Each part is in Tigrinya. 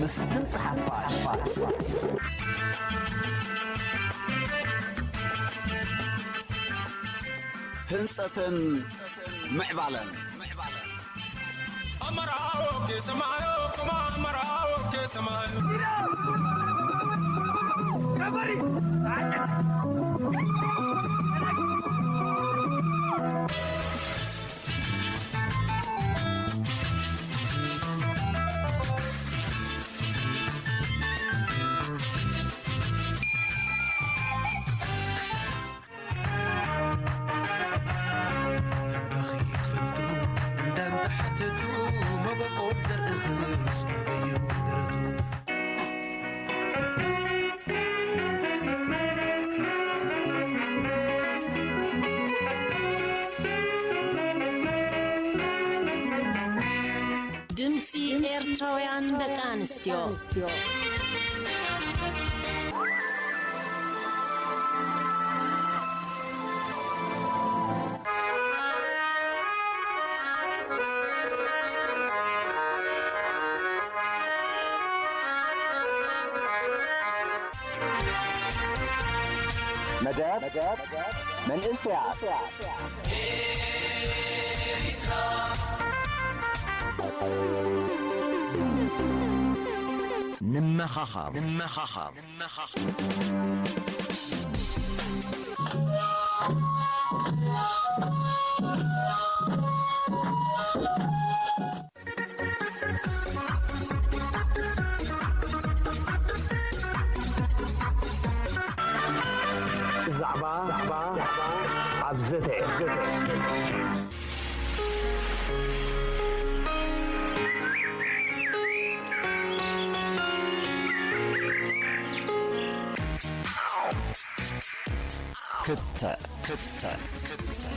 ድምፂ ሓፋሽ። ህንፀትን ምዕባለን። ኣመራዎ ከተማዮ፣ ኣመራዎ ከተማዮ። ድምፂ ኤርትራውያን ደቂ ኣንስትዮ። መደብ መንእሰያት። ንመኻኸር፣ ንመኻኸር፣ ንመኻኸር። ዛዕባ ኣብ ዘተ። ክተ ክተ ክተ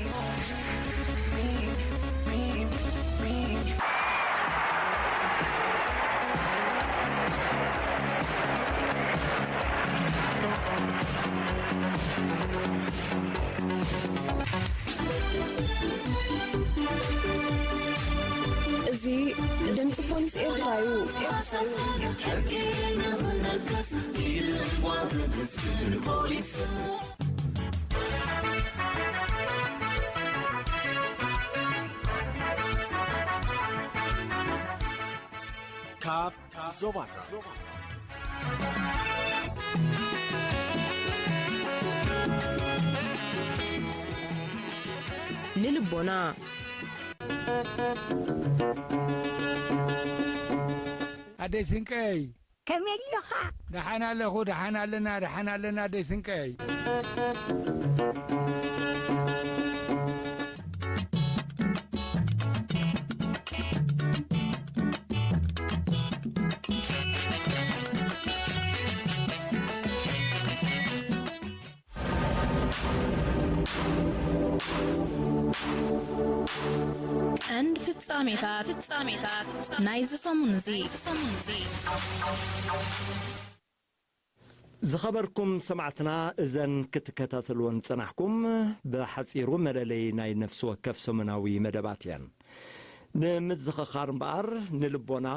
እዚ ድምፂ ፖሊስ ኤርትራ እዩ። ሕጊ ንኽነግስ ይልዋ መንግስቲ ፖሊስ። ካብ ዞባታት ንልቦና። ኣደይ ስንቀይ። ከመይ ኣለኻ? ደሓን ኣለኹ፣ ደሓን ኣለና፣ ደሓን ኣለና ኣደይ ስንቀይ። ቀንዲ ፍጻሜታት፣ ፍጻሜታት ናይዚ ሰሙን እዚ። ዝኸበርኩም ሰማዕትና፣ እዘን ክትከታተልወን ዝጸናሕኩም ብሓጺሩ መለለይ ናይ ነፍሲ ወከፍ ሰሙናዊ መደባት እየን። ንምዝኽኻር እምበኣር፣ ንልቦና፣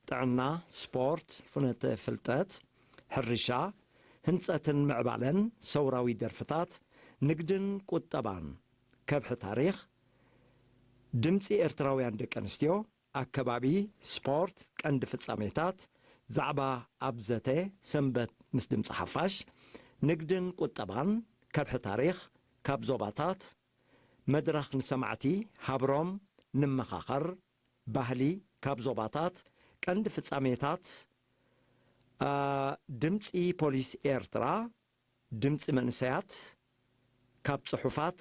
ጥዕና፣ ስፖርት፣ ፍኖተ ፍልጠት፣ ሕርሻ፣ ህንጸትን ምዕባለን፣ ሰውራዊ ደርፍታት፣ ንግድን ቁጠባን፣ ከብሒ ታሪኽ፣ ድምጺ ኤርትራውያን ደቂ ኣንስትዮ፣ ኣከባቢ፣ ስፖርት፣ ቀንዲ ፍጻሜታት፣ ዛዕባ ኣብ ዘተ፣ ሰንበት ምስ ድምጺ ሓፋሽ፣ ንግድን ቁጠባን፣ ከብሒ ታሪኽ፣ ካብ ዞባታት፣ መድረኽ ንሰማዕቲ፣ ሃብሮም፣ ንመኻኸር፣ ባህሊ፣ ካብ ዞባታት፣ ቀንዲ ፍጻሜታት፣ ኣ፣ ድምጺ ፖሊስ ኤርትራ፣ ድምጺ መንእሰያት፣ ካብ ጽሑፋት፣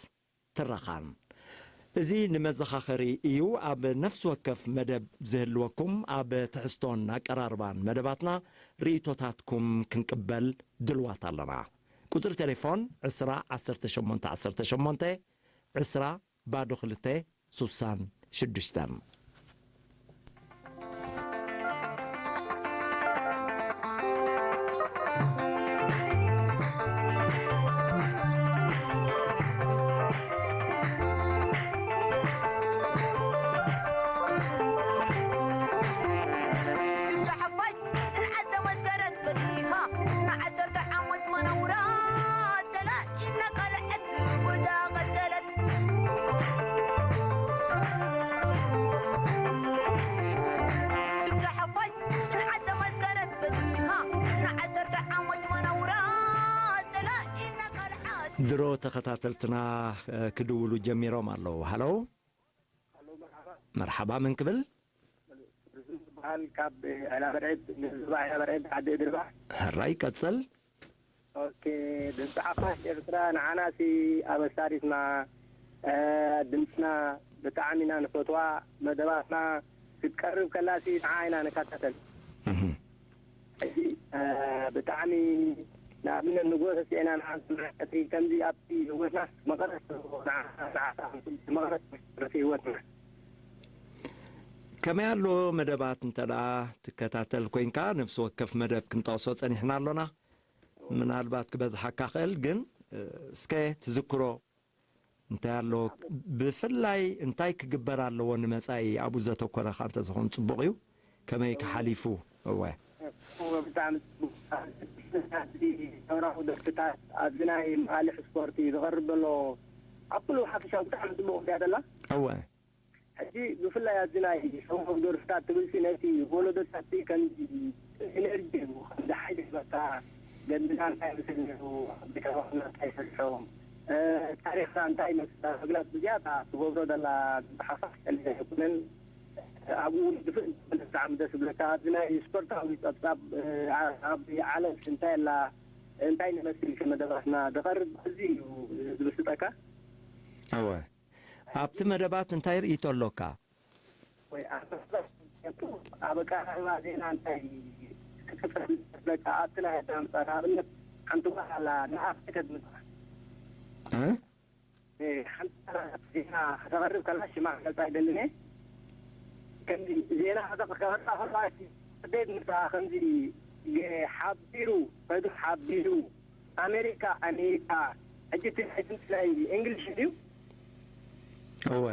ትረኻን። እዚ ንመዘኻኸሪ እዩ። ኣብ ነፍሲ ወከፍ መደብ ዝህልወኩም ኣብ ትሕዝቶን ኣቀራርባን መደባትና ርእይቶታትኩም ክንቅበል ድልዋት ኣለና። ቁጽሪ ቴሌፎን ዕስራ ዓሰርተ ሸሞንተ ዓሰርተ ሸሞንተ፣ ዕስራ ባዶ ክልተ ሱሳን ሽዱሽተን። ድሮ ተኸታተልትና ክድውሉ ጀሚሮም ኣለዉ። ሃሎ። መርሓባ፣ መን ክብል? ዝበሃል ካብ ዕላበርዒድ ንህዝባ ዕላበርዒድ ዓዲ እድርባ። ሕራይ ቀጽል። ኦኬ፣ ድምፂ ሓፋሽ ኤርትራ ንዓናሲ ኣበሳሪትና፣ ድምፅና ብጣዕሚ ኢና ንፈትዋ። መደባትና ክትቀርብ ከላሲ ንዓ ኢና ንከታተል። ሕጂ ብጣዕሚ ንኣብነት ንጎ ተስኤና ንሓንቲ መዓልቲ ከምዚ ኣብቲ ህይወትና መቐረት ንዓና ንዓታ መቐረት ህይወትና። ከመይ ኣሎ መደባት እንተ ደኣ ትከታተል ኮይንካ፣ ነፍሲ ወከፍ መደብ ክንጠቕሶ ጸኒሕና ኣሎና። ምናልባት ክበዝሓካ ክእል፣ ግን እስከ ትዝክሮ እንታይ ኣሎ? ብፍላይ እንታይ ክግበር ኣለዎ ንመጻኢ ኣብኡ ዘተኮረ ከኣ እንተዝኸውን ጽቡቕ እዩ። ከመይ ክሓሊፉ? እወ። እወ፣ ብጣዕሚ ጽቡቕ። ኣብዚ ሰውራዊ ደርፍታት ኣብዚ ናይ መቓልሕ ስፖርቲ ዝቐርብ ዘሎ ኣብ ኩሉ ሓፈሻዊ ብጣዕሚ ጽቡቕ እያ ዘላ። እወ። ሕጂ ብፍላይ ኣብዚ ናይ ሰውራዊ ደርፍታት ትብልሲ ነቲ ወለዶታት ከምዚ ኢነርጂ እዩ፣ ከምዚ ሓይሊ በቃ ገድልና እንታይ ይመስል ነይሩ፣ ኣብ ቤተ መቕደስና እንታይ ሰሪሖም፣ እ፣ ታሪኽና እንታይ ይመስል ኣብ ምግላጽ ብዝያዳ ትገብሮ ዘላ ምትሕሓዝ ቀሊል ኣይኮነን። ኣብኡ እውን ድፍእ ብጣዕሚ ደስ ዝብለካ ኣብዚ ናይ ስፖርታዊ ጸብጻብ፣ እ፣ ኣብ ዓለም እንታይ ኣላ እንታይ ንመስል ከመደባትና ዝቐርብ እዚ እዩ ዝምስጠካ። እወ። ኣብቲ መደባት እንታይ ርእይቶ ኣሎካ? ወይ ኣብ ኣበቃ ዜና እንታይ ክትጽሕፍ ኣለካ ኣብቲ ናይ ኣዳምጻ ንኣብነት ሓንቲ ጓል ኣላ ንኣፍቲ ከድምጻ ሓንቲ ዜና ከተቕርብ ከላ ሽማ ክገልጻ ኣይደልን እየ። ከምዚ ዜና ከተቕርባ ከላ ኣደይ ድምጻ ከምዚ ሓቢሩ ከዱ ሓቢሩ ኣሜሪካ ኣሜሪካ ሕጂ እቲ ናይ ድምፂ ናይ እንግሊሽ ድዩ? እወ።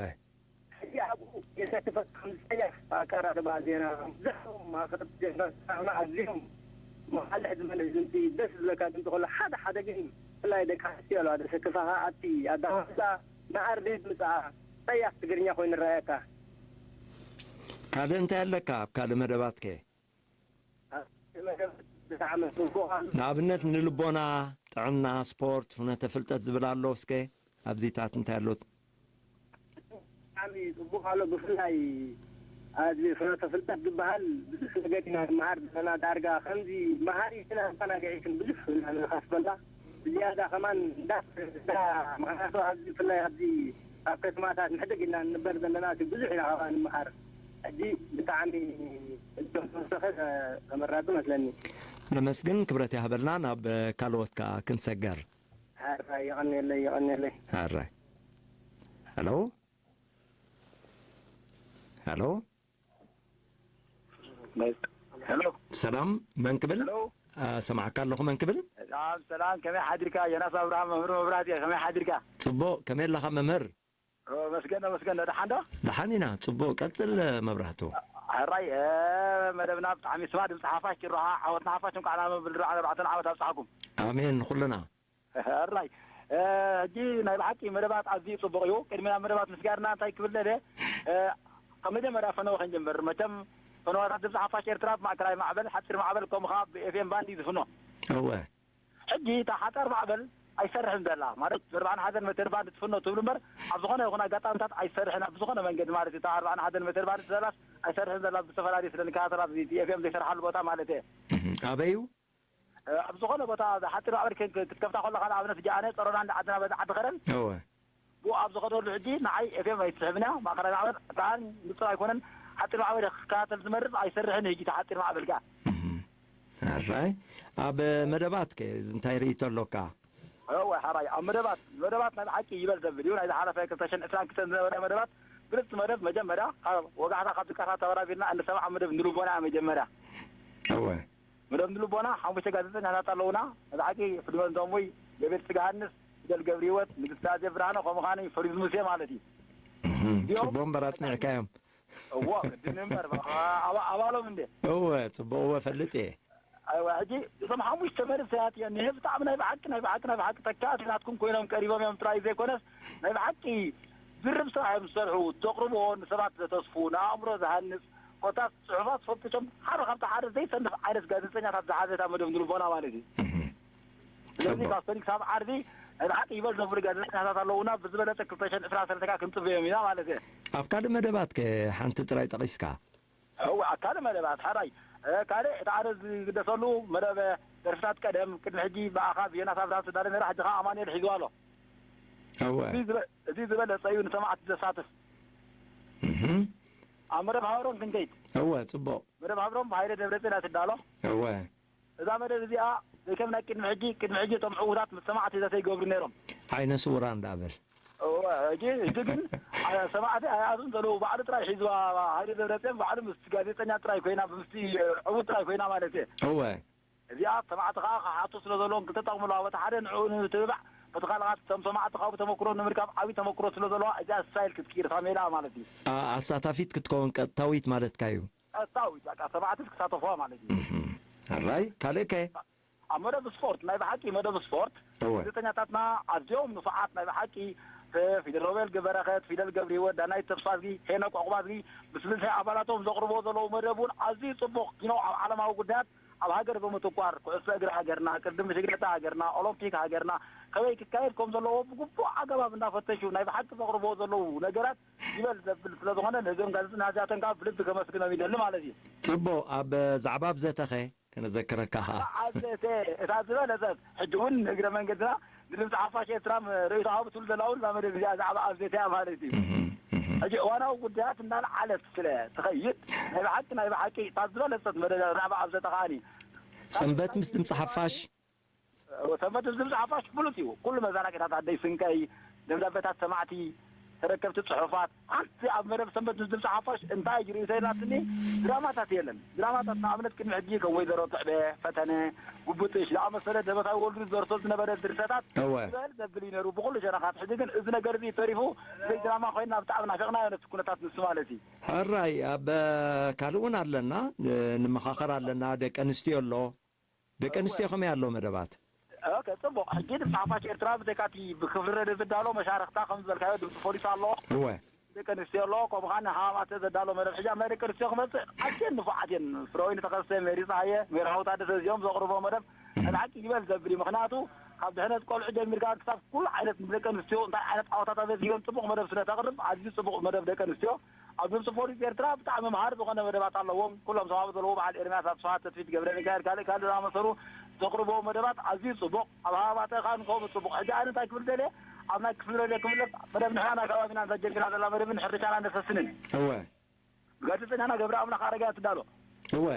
ሕጂ ኣብኡ የሰክፈካ ምስ ቀያሕ ኣቀራርባ ዜና ብዙሕም ኣቅርብ ዜና ኣዝዮም መሓልሕ ዝበለ ድምፂ ደስ ዝብለካ ድምፂ ከሎ ሓደ ሓደ ግን ብፍላይ ደቂ ኣንስትዮ ኣለዋ ዘሰክፋኻ ኣብቲ ኣዳማምፃ ንኣርድእት ምፅኣ ፀያፍ ትግርኛ ኮይኑ ይረኣየካ። ካልእ እንታይ ኣለካ ኣብ ካልእ መደባትከ? ኣብቲ መደብ ብጣዕሚ ፅቡቕ ኣሎ። ንኣብነት ንልቦና፣ ጥዕና፣ ስፖርት፣ ፍኖተ ፍልጠት ዝብል ኣሎ። እስከ ኣብዚታት እንታይ ኣሎ? ብጣዕሚ ጽቡቕ ኣሎ። ብፍላይ ኣብዚ ፍኖተ ፍልጠት ዝበሃል ብዙሕ ነገር ኢና ንመሃር ዘለና። ዳርጋ ከምዚ መሃሪትን ኣዘናጋዒትን ብዙሕ ኢና ንኸስበላ። ብዝያዳ ከማን እንዳ እንዳ ምኽንያቱ ኣብዚ ብፍላይ ኣብዚ ኣብ ከተማታት ንሕደግ ኢልና ንንበር ዘለና እቲ ብዙሕ ኢና ከማን ንምሃር። ሕጂ ብጣዕሚ እቶም ተወሰኸ ተመራጺ መስለኒ። ነመስግን፣ ክብረት ያህበልና። ናብ ካልኦት ከኣ ክንሰገር። ሕራይ የቐንየለይ የቐንየለይ። ሕራይ። ሄሎ ሄሎ ሄሎ ሰላም፣ መን ክብል? ሄሎ ሰማዕካ ኣለኹ፣ መን ክብል? ሰላም ሰላም፣ ከመይ ሓዲርካ? ዮናስ ኣብርሃም መምህር መብራህት እየ። ከመይ ሓዲርካ? ጽቡቕ፣ ከመይ ኣለኻ መምህር? ኦ፣ መስገን መስገን፣ ደሓን ዶ? ደሓን ኢና፣ ጽቡቕ፣ ቀጽል መብራህቱ። ሕራይ እ፣ መደብና ብጣዕሚ ስማ ድምፂ ሓፋሽ ጭሮኻ ዓወትና ሓፋሽ እንኳዕ ናብ መብል ርብዓን ኣርባዕተን ዓወት ኣብፅሓኩም። ኣሜን ንኹልና። ሕራይ እ፣ ሕጂ ናይ ብሓቂ መደባት ኣዝዩ ጽቡቕ እዩ። ቅድሚ ናብ መደባት ምስጋርና እንታይ ክብል ደልየ እ፣ ካብ መጀመርያ ፈነወ ክንጀምር። መቸም ፈነዋታት ድምፂ ሓፋሽ ኤርትራ ብማእከላይ ማዕበል፣ ሓፂር ማዕበል ከምኡ ከዓ ብኤፍኤም ባንድ እዩ ዝፍኖ። እወ ሕጂ እታ ሓፃር ማዕበል ኣይሰርሕን ዘላ ማለት ኣርባዓን ሓደን ሜትር ባንድ ትፍኖ ትብሉ እምበር ኣብ ዝኾነ ይኹን ኣጋጣሚታት ኣይሰርሕን ኣብ ዝኾነ መንገዲ ማለት እዩ። እታ ኣርባዓን ሓደን ሜትር ባንድ ዘላስ ኣይሰርሕን ዘላ ብዝተፈላለዩ ስለ ንከታተላ ኣብዚ እቲ ኤፍኤም ዘይሰርሓሉ ቦታ ማለት እየ። እህ፣ ኣበይ እዩ? ኣብ ዝኾነ ቦታ ሓፂር ማዕበል ከ- ክትከፍታ ከለኻ ንኣብነት ጃኣነ ፀሮና እንዳ ዓድና በዛ ዓዲ ኸረን እወ ብኡ ኣብ ዝኸደሉ ሕጂ ንዓይ ኤፍኤም ኣይትስሕብን እያ። ማእኸላይ ማዕበል ብጣዕሚ ንፁር ኣይኮነን። ሓፂር ማዕበል እየ ክከታተል ዝመርፅ ኣይሰርሕን እዩ ሕጂ እቲ ሓፂር ማዕበል ከኣ። እህ። ኣራይ ኣብ መደባት ከ እንታይ ርእይቶ ኣሎካ? እወ ሓራይ ኣብ መደባት መደባት ናይ ብሓቂ ይበል ዘብል እዩ። ናይ ዝሓለፈ ክልተ ሽሕን ዕስራን ክልተን ዝነበረ መደባት ብልፅቲ መደብ መጀመርያ ካብ ወጋሕታ ካብ ድቃሳ ተበራቢርና እንሰምዓ መደብ ንልቦና እያ መጀመርያ። እወ መደብ ንልቦና ሓሙሽተ ጋዜጠኛታት ኣለውና። ናይ ብሓቂ ፍድመን ቶሙይ፣ ገቤት ስጋ ሃንስ፣ ፊደል ገብረህይወት፣ ንግስቲ ኣዜብ ብርሃነ ከምኡ ከዓኒ ፈሪዝ ሙሴ ማለት እዩ። እህም፣ ጽቡቕ እምበር ኣጽኒዕካዮም። እዎ ግድን እምበር ኣባ- ኣባሎም እንዴ። እወ ጽቡቕ እወ እፈልጥ እየ። ኣይዋ ሕጂ እዞም ሓሙሽተ መንእሰያት እዮም ንህብ ብጣዕሚ ናይ ብሓቂ ናይ ብሓቂ ናይ ብሓቂ ተካእቲ ናትኩም ኮይኖም ቀሪቦም እዮም ጥራይ ዘይኮነስ ናይ ብሓቂ ዝርብ ስራሕ እዮም ዝሰርሑ። ተቕርቦ ንሰባት ዘተስፉ ንኣእምሮ ዝሃንፅ ኮታስ ፅሑፋት ፈትሾም ሓደ ካብቲ ሓደ ዘይሰንፍ ዓይነት ጋዜጠኛታት ዝሓዘት እያ መደብ ንልቦና ማለት እዩ። እህም፣ ስለዚ ጽቡቕ። ካብ ሰኒ ክሳብ ዓርቢ ናይ ብሓቂ ይበል ዘብሉ ጋዜጠኛታት ኣለዉና። ብዝበለጸ ክልተ ሽሕን ዕስራን ሰለስተ ከኣ ክንጽበዮም ኢና ማለት እየ። ኣብ ካልእ መደባት ከ ሓንቲ ጥራይ ጠቒስካ? እወ፣ ኣብ ካልእ መደባት ሓራይ፣ እ፣ ካልእ እቲ ኣነ ዝግደሰሉ መደብ ደርፍታት ቀደም ቅድሚ ሕጂ ብኣኻ ብዮናስ ኣብርሃም ዝዳለ ነይራ፣ ሕጂ ከኣ ኣማኑኤል ሒዝዋ ኣሎ። እወ። እዚ ዝበ-፣ እዚ ዝበለጸ እዩ ንሰማዕቲ ዘሳትፍ። እህ። ኣብ መደብ ሃብሮም ክንከይድ። እወ፣ ጽቡቕ። መደብ ሃብሮም ብሃይለ ደብረጽዮን እያ ትዳሎ። እወ። እዛ መደብ እዚኣ ዘይከም ናይ ቅድሚ ሕጂ፣ ቅድሚ ሕጂ እቶም ዕዉታት ምስ ሰማዕቲ ዘተ ይገብሩ ነይሮም። ዓይነ ስውራ እንዳበል። እወ፣ ሕጂ፣ ሕጂ ግን፣ ኣ-፣ ሰማዕቲ ኣይኣቱን ዘለዉ፣ ባዕሉ ጥራይ ሒዝዋ፣ ሃይለ ደብረጽዮን ባዕሉ ምስቲ ጋዜጠኛ ጥራይ ኮይና፣ ምስቲ ዕዉት ጥራይ ኮይና ማለት እየ። እወ። እዚኣ ሰማዕቲ ከኣ ክሓቱ ስለ ዘለዎም ክተጠቕሙ ኣለዋ። በቲ ሓደ ንዕኡ ንምትብባዕ፣ በቲ ካልእ ከኣ እቶም ሰማዕቲ ካብኡ ተመክሮ ንምርካብ ዓብዪ ተመክሮ ስለ ዘለዋ፣ እዚኣ ስታይል ክትቅይር እታ ሜላ ማለት እዩ። ኣ-፣ ኣሳታፊት ክትከውን ቀጥታዊት ማለትካ እዩ። ቀጥታዊት፣ በቃ ሰማዕቲ ክሳተፉዋ ማለት እዩ። እህ። ሕራይ፣ ካልእ ከ? ኣብ መደብ ስፖርት፣ ናይ ብሓቂ መደብ ስፖርት፣ እወ። ጋዜጠኛታትና ኣዝዮም ንፉዓት፣ ናይ ብሓቂ፣ እ፣ ፊደል ሮቤል በረኸት፣ ፊደል ገብረህይወት፣ ዳናይት ተስፋዝጊ፣ ሄኖክ ዑቕባዝጊ፣ ምስ ብዝሒ ኣባላቶም ዘቕርቦ ዘለዉ መደብ እውን ኣዝዩ ጽቡቕ። ኪኖ ኣብ ዓለማዊ ጉዳያት፣ ኣብ ሃገር ብምትኳር፣ ኩዕሶ እግሪ ሃገርና፣ ቅድድም ብሽግለታ ሃገርና፣ ኦሎምፒክ ሃገርና፣ ከመይ ክካየድ ከም ዘለዎ ብግቡእ ኣገባብ እንዳፈተሹ፣ ናይ ብሓቂ ዘቕርብዎ ዘለዉ ነገራት ይበል ዘብል ስለ ዝኾነ፣ ነዞም ጋዜጠኛታት እዚኣቶም ከኣ ብልቢ ከመስግኖም ይደሊ ማለት እዩ። ጽቡቕ፣ ኣብ ዛዕባ ኣብ ዘተኸ? ከነዘክረካ ኸኣ። ኣብ ዘተ እታ ዝበለጸት፣ ሕጂ እውን ንእግረ መንገድና ንድምፂ ሓፋሽ ኤርትራ ም-፣ ርእይቶ ሃቡ ትብሉ ዘለኹም እዛ መደብ እዚኣ ዛዕባ ኣብ ዘተ እያ ማለት እዩ። እህ፣ እህ። ሕጂ እዋናዊ ጉዳያት እናልዓለት ስለ ትኸይድ፣ ናይ ብሓቂ፣ ናይ ብሓቂ እታ ዝበለጸት መደብ ዛዕባ ኣብ ዘተ ከኣኒ። ሰንበት ምስ ድምፂ ሓፋሽ? ሰንበት ምስ ድምፂ ሓፋሽ ፍሉጥ እዩ። ኩሉ መዘናግዒታት ኣደይ ስንቀይ፣ ደብዳቤታት ሰማዕቲ፣ ተረከብቲ ጽሑፋት፣ ሓንቲ ኣብ መደብ ሰንበት ምስ ድምፂ ሓፋሽ እንታይ እዩ ርእይቶ ኢላትኒ፣ ድራማታት የለን። ድራማታት ንኣብነት ቅድሚ ሕጂ ከም ወይዘሮ ትዕበ፣ ፈተነ፣ ጉብጥሽ ዝኣመሰለ ደበሳይ ወልዱ ዝደርሶ ዝነበረ ድርሰታት እወ። ይበል ዘብል እዩ ነይሩ ብኹሉ ሸነኻት። ሕጂ ግን እዚ ነገር እዚ ተሪፉ ብዘይ ድራማ ኮይና ብጣዕሚ ናፊቕናዮ ነቲ ኩነታት ንሱ ማለት እዩ። ሕራይ፣ ኣብ ካልእ እውን ኣለና፣ ን-፣ ንመኻኸር ኣለና። ደቂ ኣንስትዮ ኣሎ። ደቂ ኣንስትዮ ከመይ ኣሎ መደባት? ኦኬ፣ ጽቡቕ። ሕጂ ድምፂ ሓፋሽ ኤርትራ ብዘይካቲ ብክፍሊ ረድዮ ዝዳሎ መሻርኽታ ከም ዝበልካዮ ድምፂ ፖሊስ ኣሎ። እወ። ደቂ ኣንስትዮ ኣሎ፣ ከምኡ ኸዓ ንሃማማተ ዘዳሎ መደብ። ሕጂ ኣብ ናይ ደቂ ኣንስትዮ ክመጽእ ኣዝየን ንፉዓት እየን። ፍረወይኒ ተኸስተ፣ ሜሪ ጸሃየ፣ ሜሪ ሃውታ ደሰ እዚኦም ዘቕርቦ መደብ እህ። ኣድሓቂ ይበል ዘብል እዩ። ምኽንያቱ ካብ ድሕነት ቆልዑ ጀሚርካ ክሳብ ኩሉ ዓይነት ንደቂ ኣንስትዮ እንታይ ዓይነት ጸወታታት ዘዝህገን ጽቡቕ መደብ ስለ ተቕርብ ኣዝዩ ጽቡቕ መደብ ደቂ ኣንስትዮ። ኣብ ድምፂ ፖሊስ ኤርትራ ብጣዕሚ መሃሪ ዝኾነ መደባት ኣለዎም። ኩሎም ሰማዕቲ ዘለዉ በዓል ኤርምያስ ኣስፍሃ፣ ተስፊት ገብረ ሚካኤል፣ ካልእ ካልእ ዝኣመሰሉ ዘቕርብዎ መደባት ኣዝዩ ጽቡቕ። ኣብ ሃባተ ከኣ ንከምኡ ጽቡቕ። ሕጂ ኣነ እንታይ ክብል ደልየ፣ ኣብ ናይ ክፍሊ ረድዮ ክምለስ፣ መደብ ንሕና ናይ ከባቢና እንተ ጀሚራ ዘላ መደብን ሕርሻና ነሰስንን። እወ። ብጋዜጠኛና ገብረ ኣምላኽ ኣረጋይ ትዳሎ። እወ።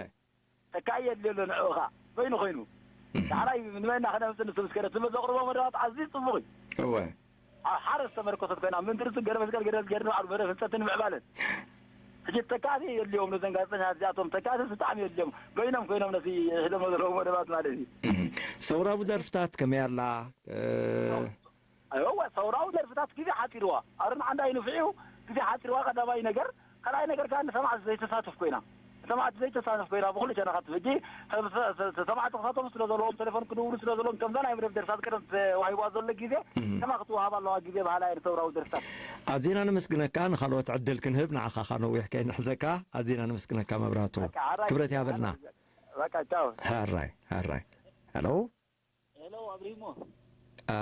ተካኢ የድልዮ ኣሎ ንዕኡ ኸኣ። በይኑ ኮይኑ። እህ። ዳሕራይ ንመን ኢና ከነምጽእ ንሱ ምስ ከደ ትብል ዘቕርቦ መደባት ኣዝዩ ጽቡቕ እዩ። እወ። ኣብ ሓደ ዝተመርኮሰት ኮይና፣ ምንትርሱ ገረ መስቀል ገረ ገረ ንባዕሉ መደብ ህንጸትን ምዕባለን። ሕጂ ተካእቲ የድልዮም ነዘን ጋዜጠኛታት እዚኣቶም፣ ተካእቲ ብጣዕሚ የድልዮም። በይኖም ኮይኖም ነቲ ሒዞሞ ዘለዉ መደባት ማለት እዩ። እህ። ሰውራዊ ደርፍታት ከመይ ኣላ? እ፣ እወ፣ ሰውራዊ ደርፍታት ግዜ ሓጺርዋ። ኣሮን ዓንዳይ ንፍዒው ግዜ ሓጺርዋ ቀዳማይ ነገር። ካልኣይ ነገር ከኣ ንሰማዕቲ ዘይተሳትፍ ኮይና። ንሰማዕቲ ዘይተሳትፍ ኮይና ብኹሉ ሸነኻት። ሕጂ ሰብ-፣ ሰ-፣ ሰ-፣ ሰማዕቲ ክሳተፉ ስለ ዘለዎም፣ ቴሌፎን ክድውሉ ስለ ዘለዎም፣ ከምዛ ናይ መደብ ደርፍታት ቀደም ተዋሂብዋ ዘሎ ግዜ፣ እህ። ከማ ክትወሃብ ኣለዋ ግዜ በሃላይ እየ ንሰውራዊ ደርፍታት። ኣዚና ነመስግነካ። ንኻልኦት ዕድል ክንህብ ንዓኻ ኸኣ ነዊሕ ከይንሕዘካ። ኣዚና ነመስግነካ መብራህቱ። በቃ፣ ሓራይ፣ ክብረት ይሃበልና። በቃ፣ ቻው። ሓራይ፣ ሓራይ። ሄሎ። ሄሎ፣ ኣብሪሞ። አ፣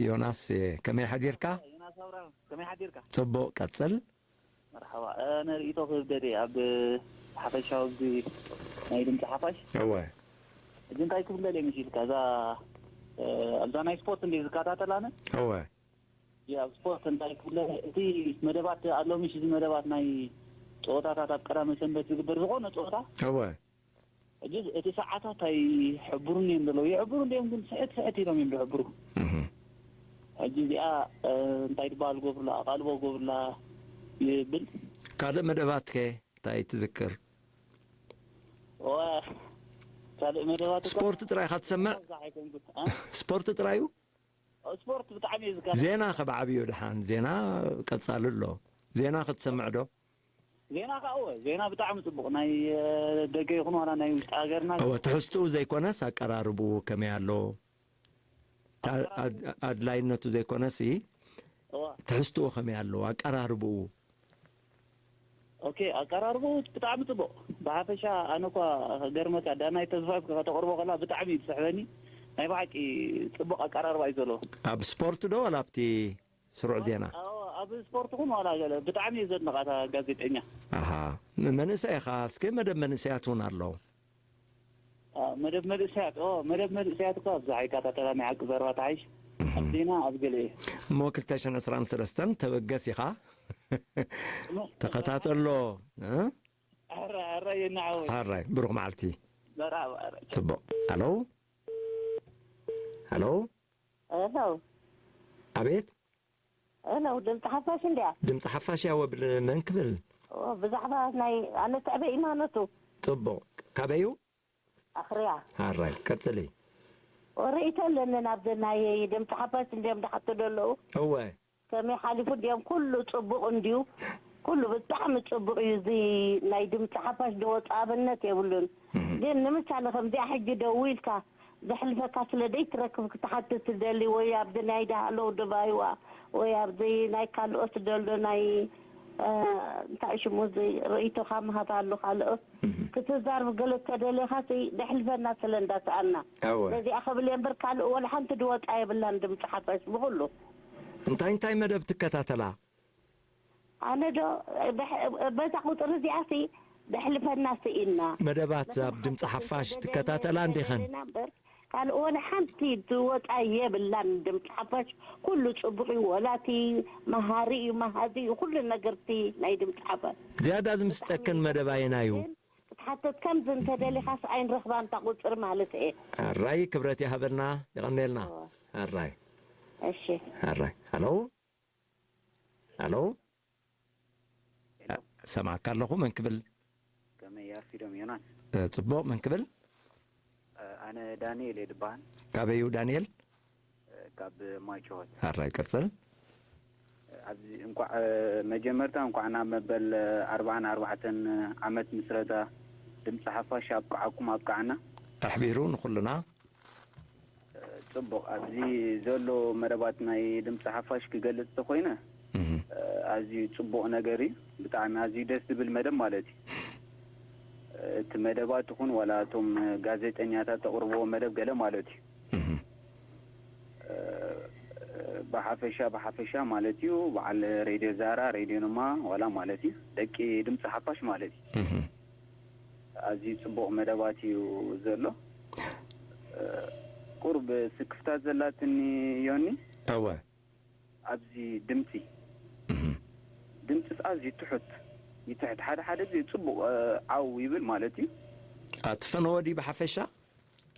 ዮናስ፣ ከመይ ሓዲርካ? ዮናስ ኣብርሃም፣ ከመይ ሓዲርካ? ጽቡቕ፣ ቀጽል። መርሓባ። እ፣ ነርእይቶ ክህብ ደልየ ኣብ ሓፈሻዊ እዚ ናይ ድምፂ ሓፋሽ። እወ። እዚ እንታይ ክብል ደልየ መሲልካ? እዛ፣ እ፣ ኣብዛ ናይ ስፖርት እንደ ዝከታተል ኣነ? እወ። ያ፣ ኣብ ስፖርት እንታይ ክብል ደልየ? እቲ መደባት ኣሎ፣ ምሽ፣ እዚ መደባት ናይ ፀወታታት ኣብ ቀዳመ ሰንበት ዝግበር ዝኾነ ፀወታ? እወ። ሕጂ እቲ ሰዓታት ኣይሕብሩን እዮም ዘለዉ። ይሕብሩ እንድዮም ግን ስሕት ስሕት ኢሎም እዮም ዝሕብሩ። እህ። ሕጂ እዚኣ፣ እ፣ እንታይ ትበሃል ገብሩላ፣ ኣቓልቦ ገብሩላ ይብል። ካልእ መደባትከ እንታይ ትዝክር? ዋ፣ ካልእ መደባት እኮ ስፖርት ጥራይ ኢኻ ትሰምዕ? ኣብዛ ኣይኮንኩን። እ? ስፖርት ጥራይ እዩ? ስፖርት ብጣዕሚ እየ ዝከታተል። ዜና ከ ብዓብዩ ድሓን፣ ዜና ቀጻሊ ኣሎ። ዜና ክትሰምዕ ዶ? ዜና ከኣ እወ፣ ዜና ብጣዕሚ ጽቡቕ። ናይ፣ እ፣ ደገ ይኹን ዋላ ናይ ውሽጢ ሃገርና። እወ፣ ትሕዝትኡ ዘይኮነስ ኣቀራርብኡ ከመይ ኣሎ? ታ-፣ ኣድ-፣ ኣድላይነቱ ዘይኮነሲ፣ እወ። ትሕዝትኡ ከመይ ኣሎ? ኣቀራርብኡ? ኦኬ፣ ኣቀራርብኡ ብጣዕሚ ጽቡቕ። ብሓፈሻ ኣነ እኳ ክገርመካ፣ ዳናይት ተስፋይ ከተቕርቦ ከላ ብጣዕሚ እዩ ዝስሕበኒ። ናይ ብሓቂ ጽቡቕ ኣቀራርባ እዩ ዘሎ። ኣብ ስፖርት ዶ ዋላ ኣብቲ ስሩዕ ዜና? ኣብ ስፖርት ኹን ዋላ ገለ ብጣዕሚ እዩ ዘድንቓ እታ ጋዜጠኛ። ኣሃ፣ መንእሰይ ኢኻ፣ እስከ መደብ መንእሰያት እውን ኣሎ። መደብ መንእሰያት ኦ መደብ መንእሰያት እኳ ኣብዛ ኣይከታተላ ናይ ሓቂ ዘረባ ተሓይሽ ኣብ ዜና ኣብ ገለ እየ። እሞ ክልተ ሽሕን ዕስራን ሰለስተን ተበገስ ኢኻ። ተኸታተሎ። እ? ኣረ ኣረ የናዓወይ። ኣራይ ብሩኽ መዓልቲ። ዘራብ ኣረ። ጽቡቕ። ሃሎ። ሃሎ። ሄሎ። ኣቤት። ሄሎ፣ ድምፂ ሓፋሽ እንድያ። ድምፂ ሓፋሽ እያ ወብል መን ክብል? ኦ፣ ብዛዕባ ናይ ኣነ ትዕበ ኢማኖቱ። ጽቡቕ። ካበዩ? ኣኽርያ። ኣራይ ቀጽሊ። ኦ፣ ርእይቶ ኣለኒ ናብዚ ናይ ድምፂ ሓፋሽ እንድዮም ዝሓቱ ዘለዉ። እወ። ከመይ ሓሊፉ እንድዮም ኩሉ ጽቡቕ እንድዩ። ኩሉ ብጣዕሚ ጽቡቕ እዩ። እዚ ናይ ድምፂ ሓፋሽ ዝወፅእ ኣብነት የብሉን። እህ። ግን ንምሳሌ ከምዚኣ ሕጂ ደዊልካ ዘሕልፈካ ስለ ዘይትረክብ ክትሓትት ትደሊ ወይ ኣብዚ ናይ ዳህለው ድባይዋ ወይ ኣብዚ ናይ ካልኦት ደሎ ናይ እ፣ እንታይ ሽሙ እዚ ርእይቶኻ ምሃብ ኣሎ ካልኦት እህ። ክትዛርብ ገለ ተደሊኻ ሲ ደሕልፈና ስለ እንዳሰኣና እወ። ነዚኣ ክብል እየ እምበር ካልእ ወላ ሓንቲ ድወፃ የብላን ድምፂ ሓፋሽ ብኩሉ እንታይ እንታይ መደብ ትከታተላ? ኣነ ዶ በዛ ቁፅሪ እዚኣ ሲ ደሕልፈና ስኢና መደባት ኣብ ድምፂ ሓፋሽ ትከታተላ እንዲኸን? ካልእ ወላ ሓንቲ ትወፃ የብላን ድምፂ ሓፋሽ ኩሉ ፅቡቅ እዩ ወላ እቲ መሃሪ እዩ መሃዚ እዩ ኩሉ ነገርቲ ናይ ድምፂ ሓፋሽ ዝያዳ ዝምስጠክን መደብ ኣየናዩ? ክትሓተት ከምዚ እንተደሊኻስ ኣይንረኽባን እታ ቁፅሪ ማለት እየ ኣራይ ክብረት ይሃበልና ይቐንየልና ኣራይ እሺ ኣራይ ሃሎ ሃሎ ሰማዕካ ኣለኹ መን ክብል ከመይ ኣርፊዶም ዮናስ? ጽቡቕ መን ክብል? ኣነ ዳንኤል እየ ድበሃል። ካበይ እዩ ዳንኤል? ካብ ማይጨወት። ኣራይ ቀጽል። ኣብዚ እንኳዕ መጀመርታ እንኳዕ ናብ መበል ኣርባዓን ኣርባዕተን ዓመት ምስረታ ድምፂ ሓፋሽ ኣብቅዓኩም ኣብቅዓና። ኣሕቢሩ ንኹልና። ጽቡቕ፣ ኣብዚ ዘሎ መደባት ናይ ድምፂ ሓፋሽ ክገልጽ ተኾይነ፣ እህ። ኣዝዩ ጽቡቕ ነገር እዩ። ብጣዕሚ ኣዝዩ ደስ ዝብል መደብ ማለት እዩ። እቲ መደባት ይኹን ዋላ እቶም ጋዜጠኛታት ተቕርብዎ መደብ ገለ ማለት እዩ። እህ። ብሓፈሻ፣ ብሓፈሻ ማለት እዩ፣ በዓል ሬድዮ ዛራ፣ ሬድዮ ኖማ ዋላ ማለት እዩ፣ ደቂ ድምፂ ሓፋሽ ማለት እዩ። እህ። ኣዝዩ ጽቡቕ መደባት እዩ ዘሎ። እ፣ ቁሩብ ስክፍታ ዘላትኒ ዮኒ። እወ። ኣብዚ ድምጺ። እህ። ድምጺስ ኣዝዩ ትሑት፣ ይትሕት። ሓደ ሓደ ግዜ ጽቡቕ፣ እ፣ ዓው ይብል ማለት እዩ። እ፣ ትፈንዎ ድዩ ብሓፈሻ?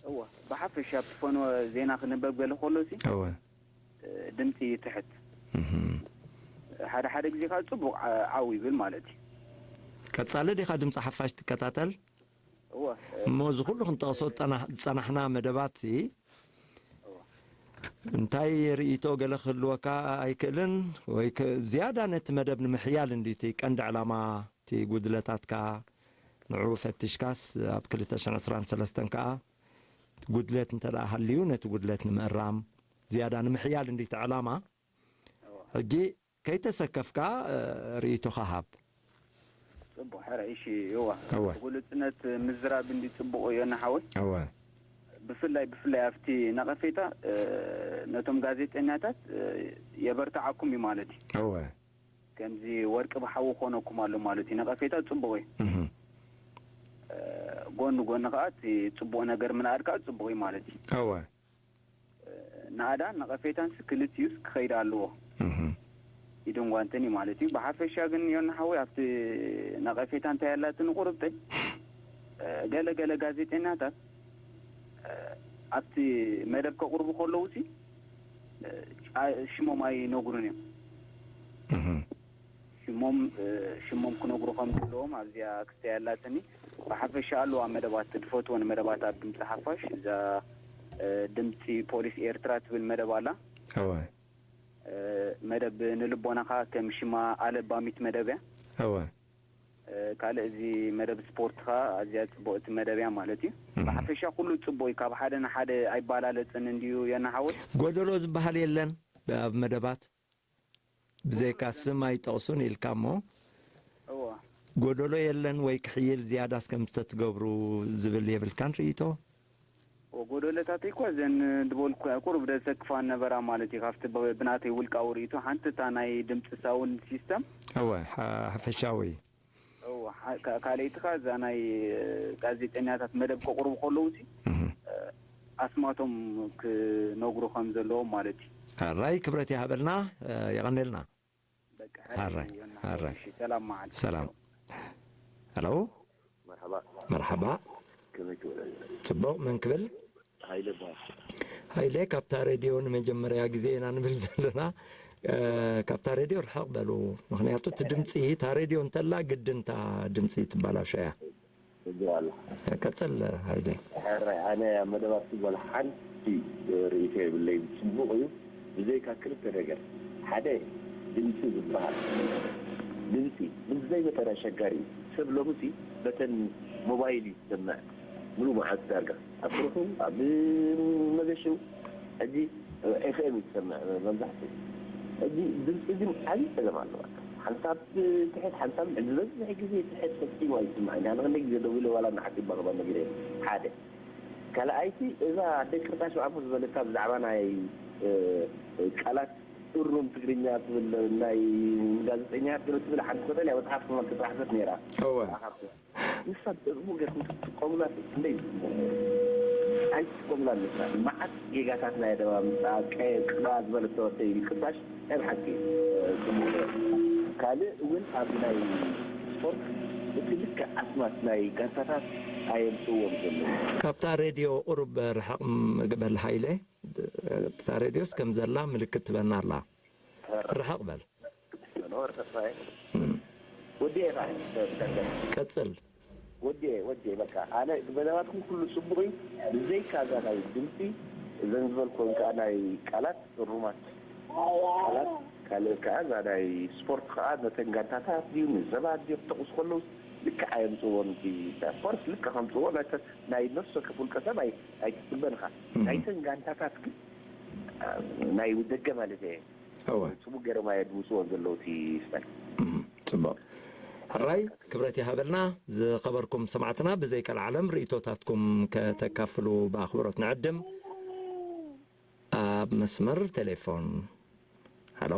እወ፣ ብሓፈሻ ብትፈንዎ ዜና ክንበብ ገለ ከሎ ሲ፣ እወ። እ፣ ድምጺ ይትሕት። እህ። ሓደ ሓደ ግዜ ከኣ ጽቡቕ ዓ-፣ ዓው ይብል ማለት እዩ። ቀጻሊ ዲኻ ድምጺ ሓፋሽ ትከታተል? እወ፣ እ፣ እሞ እዚ ኩሉ ክንጠቕሶ ዝጸና-፣ ዝጸናሕና መደባት ሲ፣ እወ። እንታይ ርእይቶ ገለ ክህልወካ ኣይክእልን? ወይ ከ-፣ ዝያዳ ነቲ መደብ ንምሕያል እንድዩ እቲ ቀንዲ ዕላማ፣ እቲ ጉድለታትካ ንዕኡ ፈቲሽካስ ኣብ ክልተ ሽሕን ዕስራን ሰለስተን ከኣ ጉድለት እንተ ደኣ ሃልዩ ነቲ ጉድለት ንምእራም ዝያዳ ንምሕያል እንድዩ እቲ ዕላማ። እወ። ሕጂ ከይተሰከፍካ፣ እ፣ ርእይቶኻ ሃብ። ጽቡቕ፣ ሕራይ፣ እሺ፣ እዋ። እወ። ብግሉጽነት ምዝራብ እንዲ ጽቡቕ እዩ፣ ዮና ሓወይ። እወ። ብፍላይ፣ ብፍላይ ኣብቲ ነቐፌታ፣ እ፣ ነቶም ጋዜጠኛታት፣ እ፣ የበርትዓኩም እዩ ማለት እዩ። እወ። ከምዚ ወርቂ ብሓዊ ክኾነኩም ኣሎ ማለት እዩ። ነቐፌታ ጽቡቕ እዩ። እህ። እ፣ ጎኒ ጎኒ ከኣ እቲ ጽቡቕ ነገር ምንኣድ ከኣ ጽቡቕ እዩ ማለት እዩ። እወ። ናእዳን ነቐፌታንስ ክልቲኡስ ክኸይድ ኣለዎ። እህ። ኢድን ጓንትን እዩ ማለት እዩ። ብሓፈሻ ግን ዮና ሓወይ ኣብቲ ነቐፌታ እንታይ ኣላትኒ ቁርብተይ፣ ገለ ገለ ጋዜጠኛታት ኣብቲ መደብ ከቕርቡ ከለዉ ሲ፣ ሽሞም ኣይነግሩን እዮም። እህ። ሽሞም፣ እ፣ ሽሞም ክነግሩ ከም ዘለዎም ኣብዚኣ ክስተይ ኣላትኒ። ብሓፈሻ ኣለዋ መደባት፣ ዝፈትወን መደባት ኣብ ድምፂ ሓፋሽ፣ እዛ፣ እ፣ ድምፂ ፖሊስ ኤርትራ ትብል መደብ ኣላ። እወ። እ፣ መደብ ንልቦናኻ ከም ሽማ ኣለባሚት መደብ እያ። እወ። እ፣ ካልእ እዚ መደብ ስፖርትኻ ኣዝያ ጽቡቕቲ መደብ እያ ማለት እዩ። እህ። ብሓፈሻ ኩሉ ጽቡቕ እዩ፣ ካብ ሓደ ንሓደ ኣይባላለጽን እንድዩ ዮና ሓወይ። ጎደሎ ዝበሃል የለን ኣብ መደባት? ብዘይካ ስም ኣይጠቕሱን ኢልካ እሞ፣ እወ። ጎደሎ የለን ወይ ክሕይል ዝያዳስ ከም ዝተትገብሩ ዝብል የብልካን ርእይቶ? ጎደለታተይ እኳ እዘን ዝበልኩ ቁሩብ ደሰክፋ ነበራ ማለት እዩ። ካብቲ ብ-፣ ብናተይ ውልቃዊ ርእይቶ ሓንቲ እታ ናይ ድምፂ ሳውንድ ሲስተም። እወ፣ ሓ-፣ ሓፈሻዊ። እወ፣ ሓ-፣ ካ-፣ ካልኣይቲ ከኣ እዛ ናይ ጋዜጠኛታት መደብ ከቕርቡ ከለዉ ሲ፣ እህ። ኣስማቶም ክነግሩ ከም ዘለዎም ማለት እዩ። ኣራይ ክብረት ይሃበልና፣ የቐንየልና። በቃ፣ ኣራይ፣ ሕራይ ይሁን። ኣራይ። እሺ፣ ሰላም መዓልቲ። ሰላም። ሄሎ። መርሓባ። መርሓባ። ከመይ ትውዕል? ጽቡቕ፣ መን ክብል? ሃይለ እበሃል። ሃይለ፣ ካብታ ሬድዮ ንመጀመርያ ግዜ ኢና ንብል ዘለና። እ፣ ካብታ ሬድዮ ርሕቕ በሉ። ምኽንያቱ እቲ ድምጺ፣ እታ ሬድዮ እንተላ ግድን እታ ድምጺ ትበላሾ እያ። እዚኣ ኣላ። ቀጽል ሃይለ። ሕራይ፣ ኣነ ኣብ መደባትኩም ዋላ ሓንቲ ርእይቶ የብለይን። ጽቡቕ እዩ። ብዘይካ ክልተ ነገር። ሓደ፣ ድምጺ ዝበሃል። ድምጺ ብዘይ መጠን ኣሸጋሪ እዩ። ሰብ ሎምሲ በተን ሞባይል እዩ ዝሰምዕ። ሙሉ መዓልቲ ዳርጋ። ኣብ ስርሑ፣ ኣብ መገሽኡ። ሕጂ ኤፍ ኤም እዩ ዝሰምዕ መብዛሕትኡ። ሕጂ ድምጺ ግን ዓብዪ ጸገም ኣለዋ። ሓንሳብ ትሕት፣ ሓንሳብ ልዕሊ፣ ዝበዝሕ ግዜ ትሕት ፈጺሙ ኣይስማዕን። ኣነ ክንደይ ግዜ ደዊለ ዋላ ንዓዲ ባቕባ ነጊረ። ሓደ። ካልኣይቲ፣ እዛ ኣደይ ቅርጣሽ ብኣፉ ዝበለታ ብዛዕባ ናይ፣ እ፣ ቃላት እሩም ትግርኛ ትብል ናይ ጋዜጠኛ ትብል ሓንቲ ቀጠልያ መጽሓፍ ከማን ተጻሕፈት ነይራ። እወ። ንሳ ብኡ ጌርኩም ትጥቀሙላ ክንደይ ኣይትጥቀሙላ ኣለካ። መዓት ጌጋታት ናይ ኣደባ ምጻ ቀ-፣ ቅባ ዝበለት ተወደይ ቅርጣሽ ናይ ብሓቂ፣ እ፣ ጽቡቕ ነይሩ። ካልእ እውን ኣብ ናይ ስፖርት እቲ ልክዕ ኣስማት ናይ ጋንታታት ኣየምጽእዎም ዘለዉ። ካብታ ሬድዮ ቁሩብ ርሕቕ ም-፣ ግበል ሃይለ። እታ ሬድዮስ ከም ዘላ ምልክት ትበና ኣላ። ርሕቕ በል። መኖር ተስፋዬ። እም። ወዲ ኢኻ። ቀጽል። ወዲ፣ ወዲ፣ በቃ፣ ኣነ መደባትኩም ኩሉ ጽቡቕ እዩ። ብዘይካ እዛ ናይ ድምጺ፣ እዘን ዝበልኩወን ከኣ ናይ ቃላት እሩማት ቃላት፣ ካልእ ከኣ እዛ ናይ ስፖርት ከኣ ነተን ጋንታታት ድዩ፣ ንሰባት ድዩ ክጠቕሱ ከለዉ ልክዕ ኣየምጽእዎን። እቲ ስፖርት ልክዕ ከምጽእዎ ናይ፣ ናይ ነፍሲ ወከፍ ውልቀ ሰብ ኣይ-፣ ኣይትጽበን ኢኻ። እም። ናይተን ጋንታታት ግን፣ ኣ፣ ናይ ደገ ማለት እየ። እወ። ጽቡቅ ገይሮም ኣየድምጽዎን ዘለዉ እቲ ስታይል። እም፣ ጽቡቅ። ሕራይ ክብረት ይሃበልና። ዝኸበርኩም ሰማዕትና፣ ብዘይ ቀልዓለም ርእይቶታትኩም ከተካፍሉ ብኣኽብሮት ንዕድም። ኣብ መስመር ቴሌፎን። ሃሎ?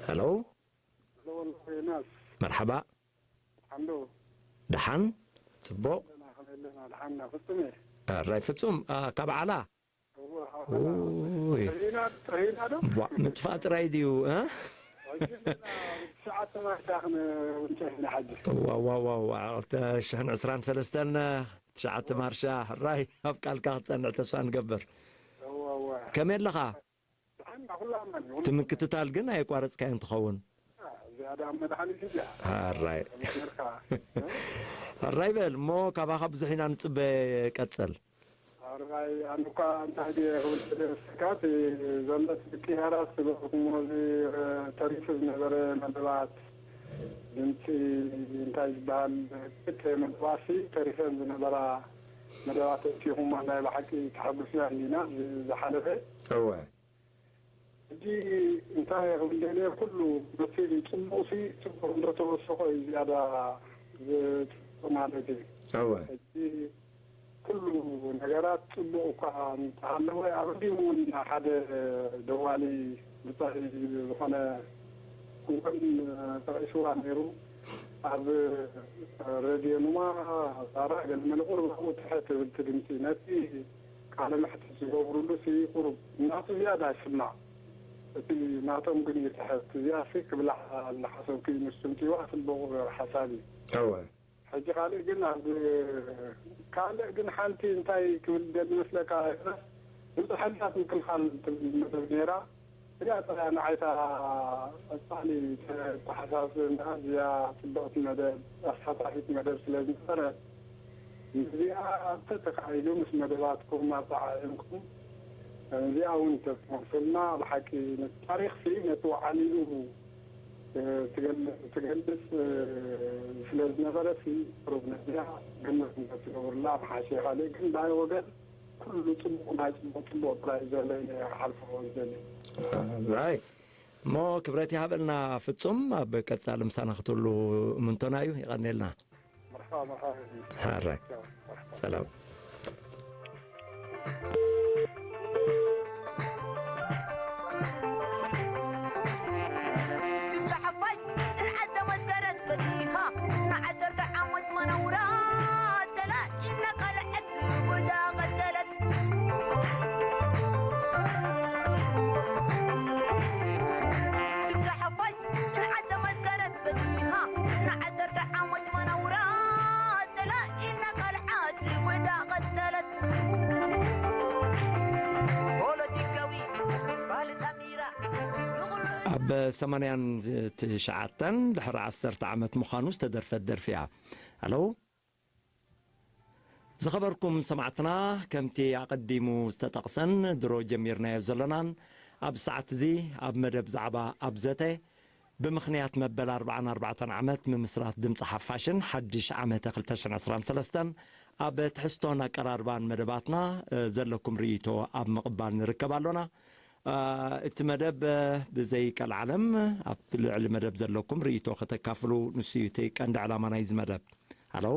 ሃሎ? ሃሎ፣ ወላ ዮናስ። መርሓባ። ሓንዶ። ደሓን? ጽቡቕ። ኣለና፣ ከመይ ኣለና? ደሓን ኢና። ፍጹም እየ። ኣራይ ፍጹም፣ ኣ፣ ካብ ዓላ? እወ፣ ካብ ዓላ። ኡይ። ጥሪና፣ ጥሪና ዶ? ዋ፣ ምጥፋእ ጥራይ ድዩ፣ እ? ሕጂ ኣለና፣ ትሽዓተ ማርሻ ክንውንጨፍ ኢና ሕጂ። ዋ፣ ዋ፣ ዋ፣ ዋ፣ ክልተ ሽሕን ዕስራን ሰለስተን፣ ትሽዓተ ማርሻ። ሕራይ፣ ኣብ ቃልካ ክትጸንዕ ተስፋ ንገብር። እወ፣ እወ። ከመይ ኣለኻ? ደሓን ኩሉ ኣማን እዩ። እቲ ምክትታል ግን ኣየቋረጽካዮን ትኸውን። አ፣ እዚኣ ደኣ መድሓኒት እያ። ሕራይ። ተመርካ። ሕራይ በል እሞ ካባኻ ብዙሕ ኢና ንጽበ፣ ቀጽል። ሕራይ ኣነ እኳ እንታይ ድየ ክብል ደለየ፣ እስካት ዘሎ ምቅያራት ዝበልኩሞ እዚ፣ እ፣ ተሪፉ ዝነበረ መደባት ድምፂ እንታይ ዝበሃል ክልተ መደባሲ ተሪፈን ዝነበራ መደባት ወሲኹሞ ናይ ብሓቂ ተሓጉስና እንዲና ዝ-፣ ዝሓለፈ። እወ። ሕጂ እንታይ ክብል ደልየ፣ ኩሉ መሲሉ ጽቡቕሲ ጽቡቕ እንተተወሰኾ እዩ ዝያዳ ዝጽቡቕ ማለት እዩ። እወ። ሕጂ ኩሉ ነገራት ጽቡቕ እኳ እንተሃለወ፣ ኣቐዲሙ እውን ሓደ ደዋሊ ብጻይ ዝኾነ እውን ተጠቒስዋ ነይሩ። ኣብ ሬድዮ ኑማ ዛራ ገለ መለ ቁሩብ ኣብኡ ትሕት ትብል ድምጺ ነቲ ቃለ መሕትት ዝገብሩሉ ሲ ቁሩብ ናቱ ዝያዳ ይስማዕ። እቲ ናቶም ግን ይትሕት። እዚኣሲ ክብላዕ እናሓሰብኩ እዩ፣ ንሱ እንቲዋ ጽቡቕ ሓሳብ እዩ። እወ። ሕጂ ካልእ ግን ኣብ፣ ካልእ ግን ሓንቲ እንታይ ክብል ደሊ መስለካ፣ ብዙሕ ሓይልታት ምክልኻል ትብል መደብ ነይራ። እዚኣ ጥራይ ንዓይታ ቀጻሊ ተተሓሳስብና፣ እዚኣ ጽብቕቲ መደብ፣ ኣሳታፊት መደብ ስለ ዝነበረት፣ እዚኣ ተተኻኢሉ ምስ መደባትኩም ኣጠዓዒምኩም፣ እዚኣ እውን ተትመልሱልና፣ ብሓቂ ነቲ ታሪኽሲ ነቲ ወዓሊኡ፣ እ፣ ትገል-፣ ትገልጽ፣ እ፣ ስለ ዝነበረሲ፣ ቁሩብ ነዚኣ ግምት እንተትገብሩላ ምሓሸ። ካልእ ግን ብናይ ወገን ኩሉ ጽቡቕ፣ ናይ ጽቡቕ ጽቡቕ ጥራይ ዘሎ ኢለ ክሓልፎ ዝደሊ። ራይት። እሞ ክብረት ይሃበልና ፍጹም፣ ኣብ ቀጻሊ ምሳና ክትህሉ እምንቶና እዩ። ይቐንየልና። መርሓባ፣ መርሓባ። ሕራይ። መርሓባ። ሰላም። ኣብ ሰማንያን ትሽዓተን ድሕሪ ዓሰርተ ዓመት ምዃኑ ዝተደርፈት ደርፊ እያ። ኣለው። ዝኸበርኩም ሰማዕትና፣ ከምቲ ኣቐዲሙ ዝተጠቕሰን ድሮ ጀሚርናዮ ዘሎናን፣ ኣብ ሰዓት እዚ ኣብ መደብ ዛዕባ ኣብ ዘተ፣ ብምኽንያት መበል ኣርባዓን ኣርባዕተን ዓመት ምምስራት ድምፂ ሓፋሽን ሓድሽ ዓመተ ክልተ ሽሕን ዕስራን ሰለስተን፣ ኣብ ትሕዝቶን ኣቀራርባን መደባትና፣ እ፣ ዘለኩም ርእይቶ ኣብ ምቕባል ንርከብ ኣሎና። እ፣ እቲ መደብ፣ እ፣ ብዘይ ቀልዓለም ኣብ ልዕሊ መደብ ዘለኩም ርእይቶ ከተካፍሉ፣ ንሱ እዩ እቲ ቀንዲ ዕላማ ናይዚ መደብ። ሃሎ?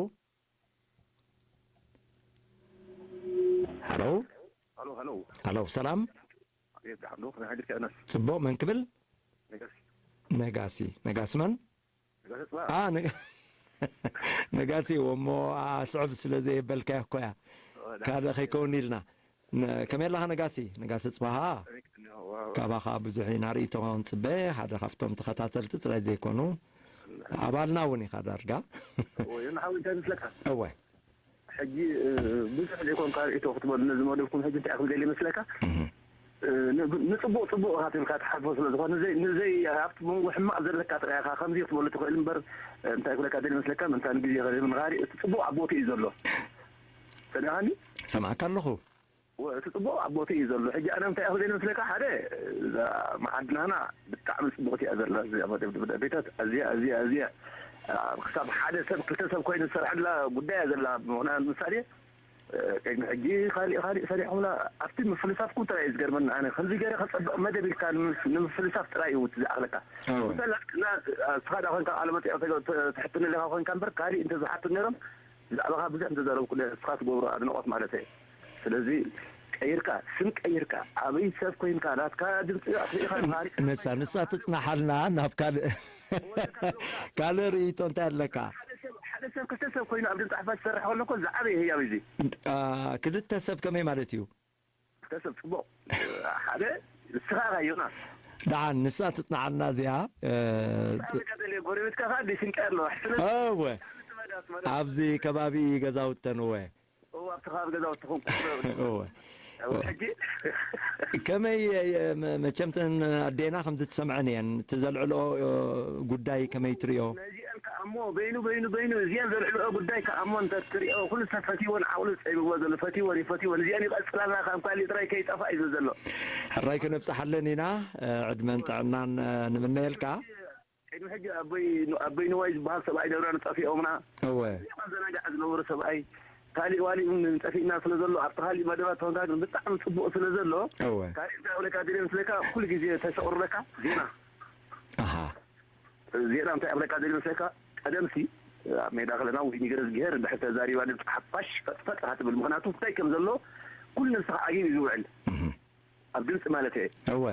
ሃሎ? ሃሎ፣ ሃሎ። ሃሎ፣ ሰላም? ኣቤት፣ ደሓን ዶ? ከመይ ሓዲርካ፣ ዮናስ? ጽቡቕ፣ መን ክብል? ነጋሲ። ነጋሲ። ነጋሲ መን? ነጋሲ ጽባህ። አ፣ ነጋ-፣ ነጋሲ፣ እሞ፣ አ፣ ስዕብ ስለ ዘየበልካዮ እኮ እያ። ኦ፣ ደሓን። ካልእ ከይከውን ኢልና። ነ-፣ ከመይ ኣለኻ ነጋሲ? ነጋሲ ጽባሃ? ከመይ ቀኒኻ? ዋው። ካባኻ ብዙሕ ኢና ርእይቶ ክንጽበ፣ ሓደ ካብቶም ተኸታተልቲ ጥራይ ዘይኮኑ፣ ኣባልና እውን ኢኻ ዳርጋ። እወ፣ ዮና ሓወይ፣ እንታይ ይመስለካ? እወ። ሕጂ፣ እ፣ ብዙሕ ዘይኮንካ ርእይቶ ክትበሉ ነዚ መደብኩም ሕጂ እንታይ ክብል ደልየ ይመስለካ? እህ። እ፣ ን-፣ ንጽቡቕ ጽቡቕ ኢኻ ትብል ኢኻ ትሓልፎ ስለ ዝኾነ፣ ንዘይ-፣ ንዘይ-፣ ኣብቲ መንጎ ሕማቕ ዘለካ ጥራይ ኢኻ ከምዚ ክትበሉ ትኽእል እምበር፣ እ፣ እንታይ ክብለካ ደልየ ይመስለካ? ምእንታን ግዜ ከ ዘይምንኻሪ፣ እቲ ጽቡቕ ኣብ ቦትኡ እዩ ዘሎ። ሰሚዕካኒ? ሰማዕካ ኣለኹ። ወ-፣ እቲ ጽቡቕ ኣብ ቦትኡ እዩ ዘሎ። ሕጂ ኣነ እንታይ እየ ክብል ይመስለካ? ሓደ፣ እዛ መዓድናና ብጣዕሚ ጽቡቕቲ እያ ዘላ። እዚኣ መደብ ደብዳቤታት ኣዝያ፣ ኣዝያ፣ ኣዝያ፣ ኣ፣ ክሳብ ሓደ ሰብ፣ ክልተ ሰብ ኮይኑ ዝሰርሐላ ጉዳይ እያ ዘላ። ምኽንያቱ ምሳሌ፣ እ፣ ቅድሚ ሕጂ ካሊእ፣ ካሊእ ሰሪሖምላ ኣብቲ ምፍልሳፍኩም ጥራይ እዩ ዝገርመኒ ኣነ። ከምዚ ገይረ ከጸብቕ መደብ ኢልካ ንምፍ-፣ ንምፍልሳፍ ጥራይ እዩ እቲ ዝኣኽለካ። እወ። ምሳሌ፣ ና-፣ ንስኻ ደኣ ኮንካ ቃለ መጠይቕ ተገ-፣ ተ-፣ ትሕትኒ ኣለኻ ኮንካ እምበር፣ ካሊእ እንተዝሓቱ ነይሮም፣ ብዛዕባኻ ብዙሕ እንተዘረብኩ፣ ንስኻ ትገብሮ ኣድናቖት ማለት እየ። ስለዚ ቀይርካ፣ ስም ቀይርካ፣ ኣበይ ሰብ ኮይንካ፣ ናትካ ድምፂ ኣጥፊእካ፣ ን-፣ ታሪክ ንሳ፣ ንሳ ትጽናሓልና ናብ ካልእ፣ ካልእ ርእይቶ እንታይ ኣለካ? ሓደ ሰብ፣ ሓደ ሰብ፣ ክልተ ሰብ ኮይኑ ኣብ ድምፂ ሓፋሽ ዝሰርሕ ከሎ እኮ ዝዓበየ ህያብ እዩ እዚ። አ፣ ክልተ ሰብ ከመይ ማለት እዩ? ክልተ ሰብ ጽቡቕ። ሓደ ንስኻ ኢኻ ዮናስ። ደሓን ንሳ ትጽንዓልና እዚኣ፣ እ፣ ብጣዕሚ ቀደልየ፣ ጎረቤትካ ከኣ ዲሽንቀ ኣለዋ። ስለዚ እወ። ኣብዚ ከባቢ ገዛውተን እወ። እወ፣ ኣብቲ ከባቢ ገዛውትኹም። እወ። እወ፣ ሕጂ ከመይ፣ የ-፣ መ-፣ መቸም ተን ኣዴና ከምዚ ትሰምዐን እየን። እቲ ዘልዕልኦ፣ እ፣ ጉዳይ ከመይ ትርእዮ? ነዚአን ከኣ እሞ በይኑ፣ በይኑ፣ በይኑ እዚአን ዘልዕልኦ ጉዳይ ከኣ እሞ እንተ ትርእዮ፣ ኩሉ ሰብ ፈትይወን፣ ዓቕሉ ጸቢብዎ ዘሎ፣ ፈትይወን፣ ይፈትይወን። እዚአን ይቐጽላልና፣ ካብ ካልእ ጥራይ ከይጠፍኣ እዩ ዘሎ። ሕራይ ከነብጽሓለን ኢና። እ፣ ዕድመን ጥዕናን፣ እ፣ ንምነየልካ። ቅድሚ ሕጂ ኣቦይ፣ ኣቦይ ንዋይ ዝበሃል ሰብኣይ ነብራን ጠፊኦምና። እወ። እዚኦም ኣዘናጋዒ ዝነበሩ ሰብኣይ፣ ካሊእ ዋሊእ እውን ጠፊእና ስለ ዘሎ፣ ኣብቲ ካሊእ መደባት ተኾንካ ግን ብጣዕሚ ጽቡቕ ስለ ዘሎ፣ እወ። ካሊእ እንታይ እብለካ ደልየ ምስለካ፣ ኩሉ ግዜ ተሸቑርረካ ዜና። ኣሃ። ዜና እንታይ እብለካ ደልየ ምስለካ፣ ቀደምሲ ኣብ ሜዳ ከለና ወይ ንገረዝግሄር እንድሕር ተዛሪባ ድምፂ ሓፋሽ ፈጥፈጥ ኢኻ ትብል። ምኽንያቱ እንታይ ከም ዘሎ ኩሉ ነብስኻ ዓጊቡ እዩ ዝውዕል። እህ። ኣብ ድምፂ ማለት እየ። እወ።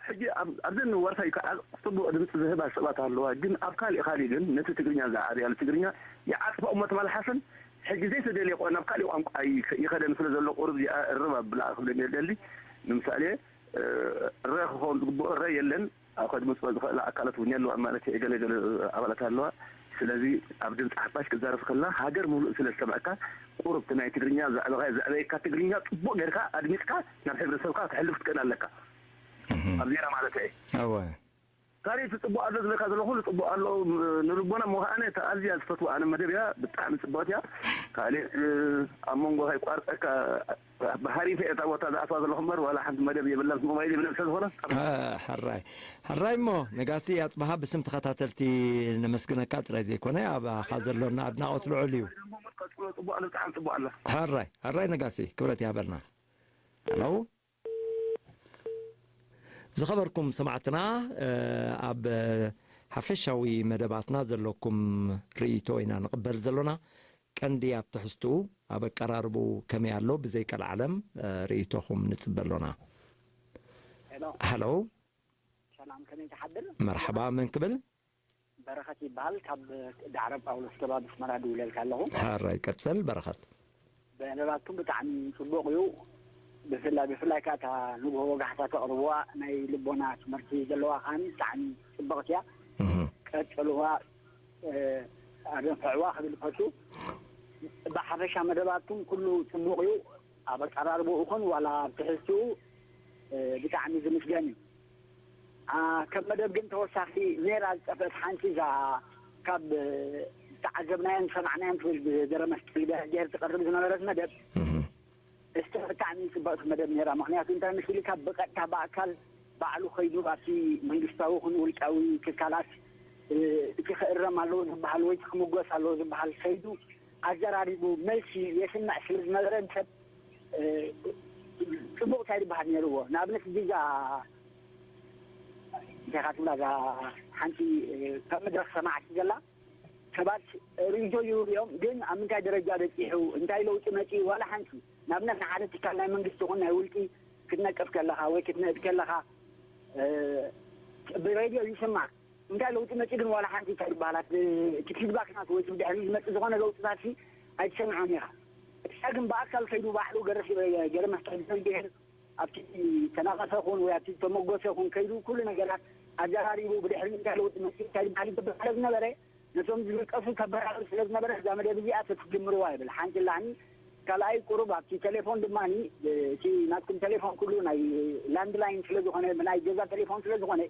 ሕጂ ኣብ-፣ ኣብዚ ንዋርሳይ ከኣ ጽቡቕ ድምጺ ዝህባ ሰባት ኣለዋ፣ ግን ኣብ ካሊእ ካሊእ ግን ነቲ ትግርኛ ዝዓብያሉ ትግርኛ ይዓጽፋ እሞ ተመላሓስን ሕጂ ዘይተደልየ ቆ-፣ ናብ ካሊእ ቋንቋ ይኸ-፣ ይኸደን ስለ ዘሎ ቁሩብ እዚኣ እርም ኣብላ ክብለኒ ደሊ። ንምሳሌ፣ እ፣ ረ ክኸውን ዝግብኦ ረ የለን፣ ኣብ ከድምጾ ዝኽእላ ኣካላት እውን የለዋን ማለት እየ፣ ገለ ገለ ኣባላት ኣለዋ። ስለዚ ኣብ ድምጺ ሓፋሽ ክዛረብ ከላ ሃገር ምሉእ ስለ ዝሰምዐካ ቁሩብ እቲ ናይ ትግርኛ ዘዕበኻ-፣ ዘዕበየካ ትግርኛ ጽቡቕ ጌርካ ኣድሚጽካ ናብ ሕብረተሰብካ ክሕልፍ ክትክእል ኣለካ። እህ። ኣብ ዜና ማለት እየ። እወ። ካልእ እቲ ጽቡቕ ኣሎ ዝብለካ ዘለኹ ኩሉ ጽቡቕ ኣሎ። ም-፣ ንልቦና እሞ ከኣ ኣነ እታ ኣዝያ ዝፈትዋ ኣነ መደብ እያ፣ ብጣዕሚ ጽብቕቲ እያ። ካልእ፣ እ፣ ኣብ መንጎ ከይቋርጸካ ብሃሪፈ እየ እታ ቦታ ዝኣትዋ ዘለኹ እምበር ዋላ ሓንቲ መደብ የብላን፣ ሞባይል የብለን ስለ ዝኾነ። አ፣ ሕራይ። ሕራይ እሞ ነጋሲ ኣጽብሃ ብስም ተኸታተልቲ ነመስግነካ ጥራይ ዘይኮነ ኣባኻ ዘሎና ኣድናቖት ልዑል እዩ። ቀጽሎ፣ ጽቡቕ ኣሎ፣ ብጣዕሚ ጽቡቕ ኣሎ። ሕራይ፣ ሕራይ ነጋሲ ክብረት ይሃበልና። ሄሎ። ዝኸበርኩም ሰማዕትና፣ እ፣ ኣብ ሓፈሻዊ መደባትና ዘለኩም ርእይቶ ኢና ንቕበል ዘሎና። ቀንዲ ኣብ ትሕዝትኡ፣ ኣብ ኣቀራርብኡ ከመይ ኣሎ፣ ብዘይ ቀልዓለም፣ እ፣ ርእይቶኹም ንጽበ ኣሎና። ሄሎ። ሃሎ። ሰላም፣ ከመይ ትሓድር? መርሓባ፣ መን ክብል? በረኸት ይበሃል። ካብ ዳዕረ ጳውሎስ ከባቢ ኣስመራ ድውለልካ ኣለኹ። ሓራይ ቀጽል በረኸት። መደባትኩም ብጣዕሚ ጽቡቕ እዩ። ብፍላይ፣ ብፍላይ ከኣ እታ ንግሆ ወጋሕታ ተቕርብዋ ናይ ልቦና ትምህርቲ ዘለዋ ከኣ ብጣዕሚ ጽብቕቲ እያ። እህ። ቀጽልዋ፣ እ፣ ኣደንፍዕዋ ክብል እፈቱ። ብሓፈሻ መደባትኩም ኩሉ ጽቡቕ እዩ። ኣብ ኣቀራርብኡ ይኹን ዋላ ኣብ ትሕዝትኡ፣ እ፣ ብጣዕሚ ዝምስገን እዩ። አ፣ ከም መደብ ግን ተወሳኺ ነይራ ዝጠፍአት ሓንቲ እዛ ካብ፣ እ፣ ዝተዓዘብናዮን ዝሰማዕናዮን ትብል ብገረመስቀል ገርጌር ትቐርብ ዝነበረት መደብ። እህ። እስተ ብጣዕሚ ጽብቕቲ መደብ ነይራ። ምኽንያቱ እንታይ መሲሉ፣ ካብ ብቐጥታ ብኣካል ባዕሉ ከይዱ ኣብቲ መንግስታዊ ይኹን ውልቃዊ ትካላት፣ እ፣ እቲ ክእረም ኣለዎ ዝበሃል ወይ እቲ ክምጎስ ኣለዎ ዝበሃል ከይዱ ኣዘራሪቡ መልሲ የስምዕ ስለ ዝነበረ፣ ሰብ፣ እ፣ ጽቡቕ እንታይ ዝበሃል ነይርዎ። ንኣብነት፣ እዚ እዛ እንታይ ኢኻ ትብላ፣ እዛ ሓንቲ፣ እ፣ ካብ መድረኽ ሰማዕቲ ዘላ፣ ሰባት ርእይቶ ይህቡ እዮም፣ ግን ኣብ ምንታይ ደረጃ በጺሑ፣ እንታይ ለውጢ መጺኡ፣ ዋላ ሓንቲ። ንኣብነት፣ ንሓደ ትካል ናይ መንግስቲ ይኹን ናይ ውልቂ ክትነቅፍ ከለኻ ወይ ክትንእድ ከለኻ፣ እ፣ ብሬድዮ ይስማዕ። እንታይ ለውጢ መጺኡ ግን ዋላ ሓንቲ እንታይ ይበሃላት፣ እ፣ እቲ ፊድባክ ናቱ ወይ እቲ ብድሕሪ ዝመጽእ ዝኾነ ለውጥታት ሲ ኣይትሰምዖን ኢኻ። እሳ ግን ብኣካል ከይዱ ባዕሉ ገረ-፣ ገረ መስቀል ኣብቲ ተናቐፈ ኹን ወይ ኣብቲ ተመጎሰ ኹን ከይዱ ኩሉ ነገራት ኣዘራሪቡ ብድሕሪ እንታይ ለውጢ መጺኡ እንታይ ዝበሃል ይገብር ስለ ዝነበረ፣ ነቶም ዝንቀፉ ከበራብር ስለ ዝነበረ፣ እዛ መደብ እዚኣ ተትጅምርዋ ይብል። ሓንቲ ላኒ ካልኣይ ቁሩብ ኣብቲ ቴሌፎን ድማ እቲ ናትኩም ቴሌፎን ኩሉ ናይ ላንድላይን ስለ ዝኾነ፣ ብናይ ገዛ ቴሌፎን ስለ ዝኾነ፣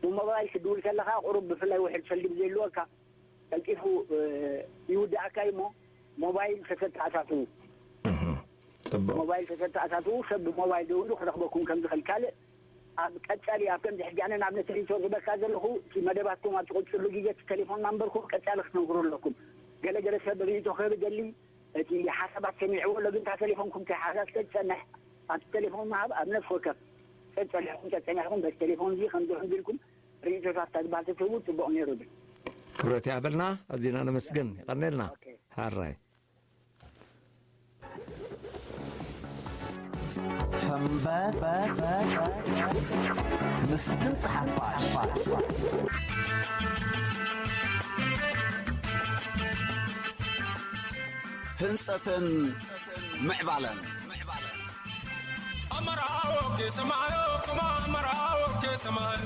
ብሞባይል ክድውል ከለኻ ቁሩብ ብፍላይ ውሕድ ሰልዲ ብዘይልወካ ቀልጢፉ፣ እ፣ ይውድኣካ እዩ እሞ፣ ሞባይል ተተተኣሳስቡ። እህ፣ ጽቡቕ። ሞባይል ተተተኣሳስቡ፣ ሰብ ብሞባይል ደዊሉ ክረኽበኩም ከም ዝኽእል። ካልእ፣ ኣብ ቀጻሊ፣ ኣብ ከምዚ ሕጂ ኣነ ንኣብነት ርእይቶ ዝበካ ዘለኹ፣ እቲ መደባትኩም ኣብ ትቕጽሉ ግዜ፣ እቲ ቴሌፎን ናምበርኩም ቀጻሊ ክትነግሩ ኣለኩም። ገለ ገለ ሰብ ርእይቶ ክህብ ይደሊ፣ እቲ ሓሳባት ሰሚዕዎ ኣሎ፣ ግን እታ ቴሌፎንኩም ከይሓዛ ስለ ዝጸንሕ፣ ኣብቲ ቴሌፎን ምሃብ ኣብ ነፍሲ ወከፍ ጸጸኒሕኩም፣ ጸጸኒሕኩም፣ በቲ ቴሌፎን እዚ ከምዚ ከምዚ ኢልኩም ርእይቶታት ተግባር ተትህቡ ጽቡቕ ነይሩ። ግን ክብረት ይሃበልና፣ ኣዚና ነመስግን። ይቐነልና። ኦኬ። ሓራይ። ሰንበት ምስ ድምፂ ሓፋሽ። ህንፀትን ምዕባለን። ኣመራዎ ከተማዮ፣ ከማ ኣመራዎ ከተማዮ።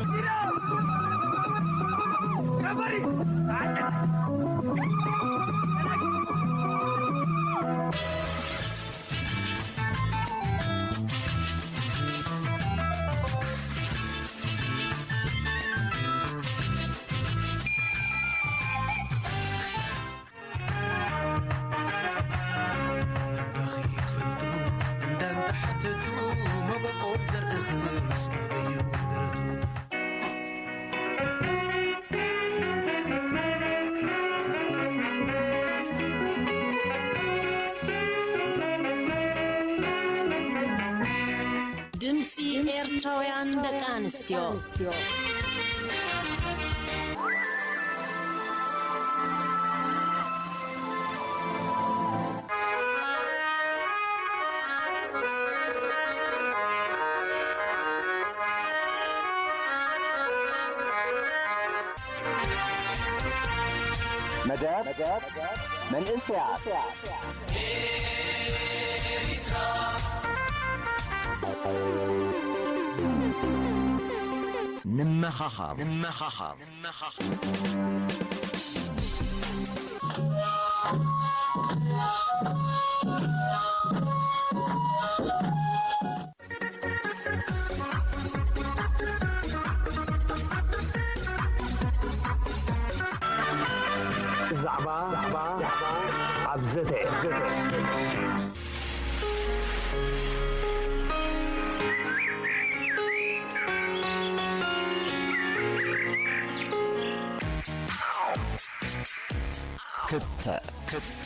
ድምፂ ኤርትራውያን ደቂ ኣንስትዮ። መደብ መንእሰያት። ንመኻኸር፣ ንመኻኸር፣ ንመኻኸር። ዛዕባ ኣብ ዘተ። ክተ፣ ክተ፣ ክተ።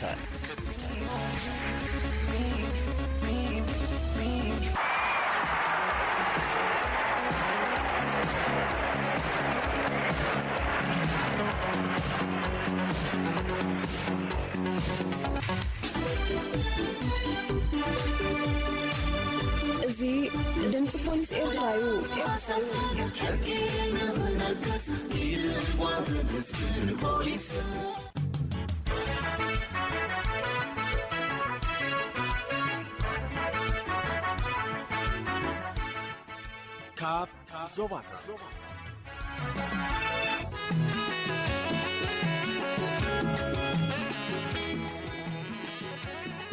ሕጊ ንኽነግስ ኢልዋ ዝብስን ፖሊስ። ካብ ዞባታት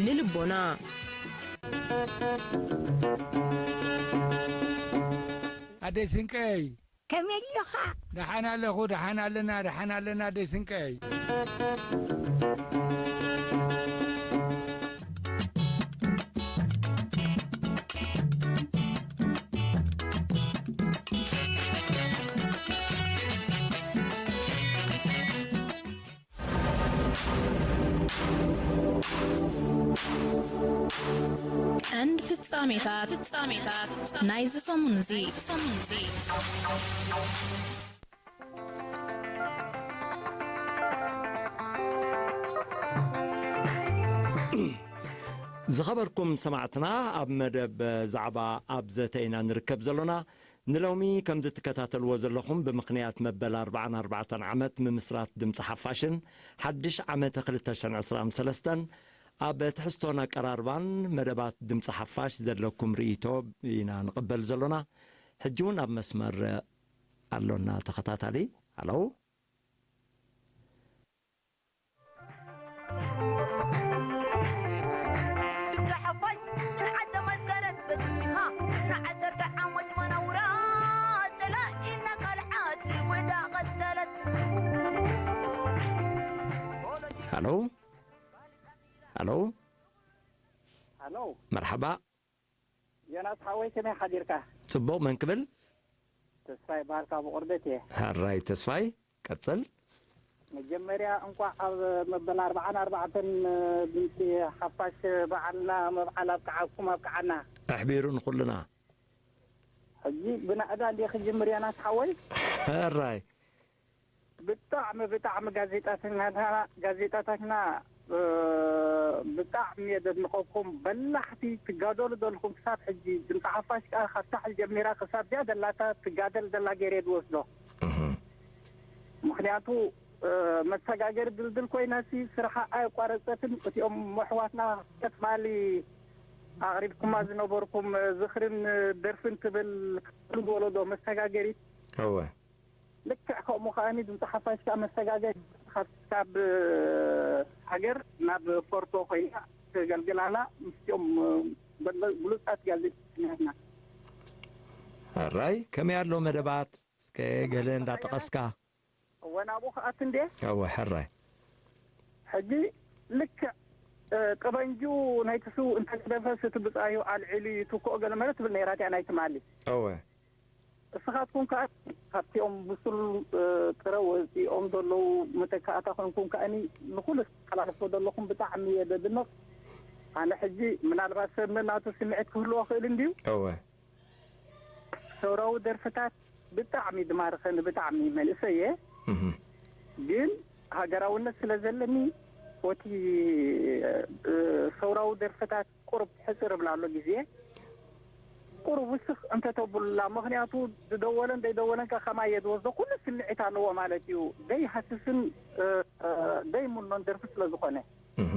ንልቦና። ኣደይ ስንቀይ። ከመይ ኣለኻ? ደሓን ኣለኹ፣ ደሓን ኣለና፣ ደሓን ኣለና ኣደይ ስንቀይ። ቀንዲ ፍጻሜታት፣ ፍጻሜታት ናይዚ ሰሙን እዚ። ዝኸበርኩም ሰማዕትና፣ ኣብ መደብ ዛዕባ ኣብ ዘተ ኢና ንርከብ ዘሎና። ንሎሚ፣ ከምዚ ትከታተልዎ ዘለኹም፣ ብምኽንያት መበል ኣርብዓን ኣርባዕተን ዓመት ምምስራት ድምፂ ሓፋሽን ሓድሽ ዓመተ ክልተ ሽሕን ዕስራን ሰለስተን፣ ኣብ ትሕዝቶን ኣቀራርባን መደባት ድምፂ ሓፋሽ ዘለኩም ርእይቶ ኢና ንቕበል ዘሎና። ሕጂ እውን ኣብ መስመር ኣሎና ተኸታታሊ። ሃሎ። ድምፂ ሓፋሽ ጽንዓት ተመስገነት በቲኻ ንዓሰርተ ዓመት መነውራ ጸላኢና ካልዓት ወዳ ቀጸለት። ሃሎ። ሃሎ። ሃሎ። መርሓባ። ዮናስ ሓወይ፣ ከመይ ሓዲርካ? ጽቡቕ፣ መን ክብል? ተስፋይ ይበሃል፣ ካብ ቁርደት እየ። ሕራይ ተስፋይ፣ ቀጽል። መጀመርያ እንቋዕ ኣብ መበል ኣርብዓን ኣርባዕተን ድምፂ ሓፋሽ በዓልና ምብዓል ኣብቅዓኩም ኣብቅዓና። ኣሕቢሩ ንኹልና። ሕጂ ብናእዳ እንድየ ክጅምር፣ ዮናስ ሓወይ። ሕራይ። ብጣዕሚ፣ ብጣዕሚ ጋዜጣታትና፣ ጋዜጣታትና፣ እ፣ ብጣዕሚ እየ ዘድንቐኩም። በላሕቲ ትጋደሉ ዘለኹም ክሳብ ሕጂ። ድምፂ ሓፋሽ ከኣ ካብ ታሕቲ ጀሚራ ክሳብ እዚኣ ዘላታ ትጋደል ዘላ ገይረ እየ ዝወስዶ። እህ። ምኽንያቱ፣ እ፣ መሰጋገሪ ድልድል ኮይናሲ ስርሓ ኣየቋረጸትን። እቲኦም ኣሕዋትና ትማሊ ኣቕሪብኩማ ዝነበርኩም ዝኽርን ደርፍን ትብል ወለዶ መሰጋገሪት። እወ። ልክዕ ከምኡ ከኣኒ ድምፂ ሓፋሽ ከኣ መሰጋገሪ ካብ፣ ካብ ሃገር ናብ ፎርቶ ኮይና ተገልግላና ምስኦም በለ-፣ ብሉፃት ጋዜጠኛና። ሕራይ፣ ከመይ ኣሎ መደባት? እስከ ገለ እንዳጠቐስካ። እወ፣ ናብኡ ከኣት እንዴ? እወ፣ ሕራይ። ሕጂ ልክዕ፣ እ፣ ጠበንጁ ናይቲ ስው እንተገደፈስ እቲ ብጻዩ ኣልዒሉ ይትክኦ ገለ መለ ትብል ነይራ እቲኣ ናይ ትማሊ። እወ። እስኻትኩም ከኣ ካብቲኦም ብሱል፣ እ፣ ጥረ ወጺኦም ዘለዉ መተካእታ ኮንኩም ከኣኒ ንኹሉ ተመሓላልፎ ዘለኹም ብጣዕሚ እየ ዘድንቕ። ኣነ ሕጂ ምናልባት ሰብ ነናቱ ስምዒት ክህልዎ ክእል እንድዩ። እወ። ሰውራዊ ደርፍታት ብጣዕሚ ዝማርኸኒ፣ ብጣዕሚ መንእሰይ እየ። እህ። ግን ሃገራውነት ስለ ዘለኒ፣ ወቲ፣ እ፣ ሰውራዊ ደርፍታት ቁሩብ ሕጽር እብላ ኣሎ ግዜ። ቁሩብ ውስኽ እንተተብሉላ፣ ምኽንያቱ ዝደወለን ዘይደወለን ከ ከማይ እየ ዝወስዶ። ኩሉ ስምዒት ኣለዎ ማለት እዩ። ዘይሃስስን፣ እ፣ እ፣ ዘይምኖን ደርፊ ስለ ዝኾነ። እህ።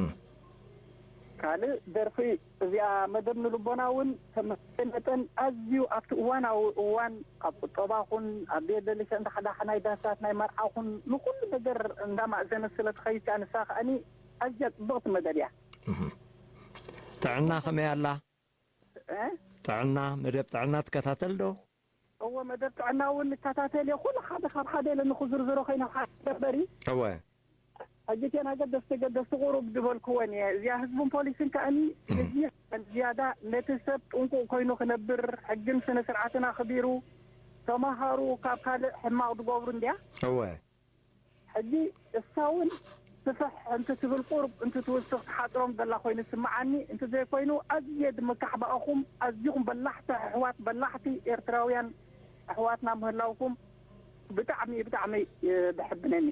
ካልእ ደርፊ እዚኣ መደብ ንልቦና እውን ከም መጠን ኣዝዩ ኣብቲ እዋናዊ እዋን ኣብ ቁጠባ ኹን ኣብ ቤት ደሊሰ እንዳ ሓዳሓ ናይ ዳሳት ናይ መርዓ ኹን ንኹሉ ነገር እንዳማእዘነት ስለ ትኸይድ ከኣ ንሳ ከኣኒ ኣዝያ ጽብቕቲ መደብ እያ። እህ። ጥዕና ከመይ ኣላ? እ? ጥዕና፣ መደብ ጥዕና ትከታተል ዶ? እወ፣ መደብ ጥዕና እውን እከታተል እየ። ኩሉ ሓደ ካብ ሓደ ኢለ ንኽዝርዝሮ ከይነ ሓደ ገበሪ። እወ። ሕጂ እተን ኣገደስቲ ገደስቲ ቁሩብ ዝበልክወን እየ። እዚኣ ህዝብን ፖሊስን ከኣኒ እህ። እዚ ዝያዳ ነቲ ሰብ ጥንቁቕ ኮይኑ ክነብር፣ ሕግን ስነ ስርዓትን ኣኽቢሩ፣ ተማሃሩ ካብ ካልእ ሕማቕ ዝገብሩ እንድያ። እወ። ሕጂ እሳ እውን ስፍሕ እንትትብል ቁሩብ እንትትውስኽ ትሓጽሮም ዘላ ኮይኑ ይስምዓኒ። እንተዘይኮይኑ ኣዝየ ዝምካሕ ብኣኹም፣ ኣዚኹም በላሕቲ ኣሕዋት፣ በላሕቲ ኤርትራውያን ኣሕዋትና ምህላውኩም ብጣዕሚ፣ ብጣዕሚ፣ እ፣ ዘሕብነኒ።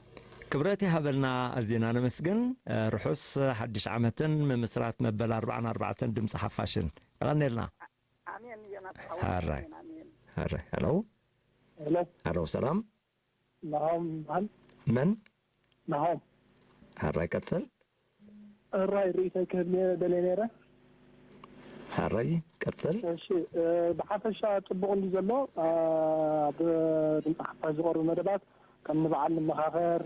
ክብረት ይሃበልና፣ ኣዚና ነመስግን። እ፣ ርሑስ ሓድሽ ዓመትን ምምስራት መበል ኣርብዓን ኣርባዕተን ድምፂ ሓፋሽን። የቐንየልና። ኣሜን። ዮናስ ሓወይ፣ ሓራይ። ኣሜን፣ ኣሜን። ኣረ፣ ሄሎ። ሄሎ። ኣረ፣ ሰላም። ናሆም ይበሃል። መን? ናሆም። ኣረ፣ ቀጽል። እራይ ርእይቶይ ክህብ ነይረ፣ ደልየ ነይረ። ኣረ፣ ቀጽል። እሺ፣ እ፣ ብሓፈሻ ጽቡቕ እንዲ ዘሎ፣ እ፣ ኣብ ድምፂ ሓፋሽ ዝቐርቡ መደባት ከም ንበዓል ንመኻኸር፣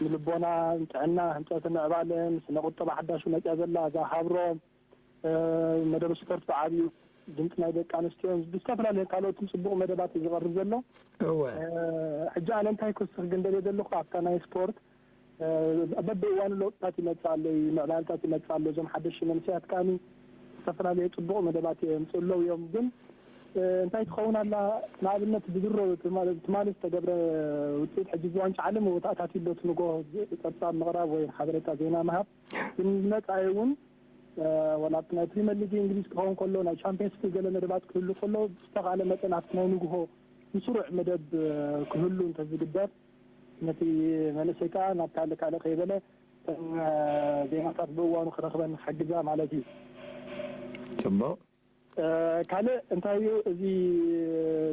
ንልቦና፣ ንጥዕና፣ ህንፀትን ምዕባለን፣ ስነ ቁጠባ ሓዳሽ መፅያ ዘላ እዛ ሃብሮም፣ እ፣ መደብ ስፖርት ብዓብዩ ድምፂ ናይ ደቂ ኣንስትዮን ብዝተፈላለዩ ካልኦትን ጽቡቕ መደባት እዩ ዝቐርብ ዘሎ። እወ። እ፣ ሕጂ ኣነ እንታይ ክውስኽ ግን ደልየ ዘለኹ ኣብታ ናይ ስፖርት፣ እ፣ በብእዋኑ ለውጥታት ይመጽእ ኣሎ፣ ምዕባለታት ይመጽእ ኣሎ። እዞም ሓደሽቲ መንእሰያት ከኣኒ ዝተፈላለዩ ጽቡቕ መደባት የምጽኡ ኣለዉ እዮም። ግን፣ እ፣ እንታይ ትኸውን ኣላ፣ ንኣብነት ብድሮ ትማ-፣ ትማሊ ዝተገብረ ውጽኢት ሕጂ እዚ ዋንጫ ዓለም ተኣታትዩ ኣሎ፣ እቲ ንግሆ ጸብጻብ ምቕራብ ወይ ሓበሬታ ዜና ምሃብ። ግን መጻኢ እውን፣ እ፣ ወላ ኣብቲ ናይ ፕሪምየር ሊግ እንግሊዝ ክኸውን ከሎ፣ ናይ ቻምፒየንስ ሊግ ገለ መደባት ክህሉ ከሎ፣ ብዝተኻእለ መጠን ኣብቲ ናይ ንግሆ ብስሩዕ መደብ፣ እ፣ ክህሉ እንተዝግበር፣ ነቲ መንእሰይ ከኣ ናብ ካልእ ካልእ ከይበለ እተን ዜናታት ብእዋኑ ክረኽበን ክሕግዛ ማለት እዩ። ጽቡቕ። እ፣ ካልእ እንታይ እዩ፣ እዚ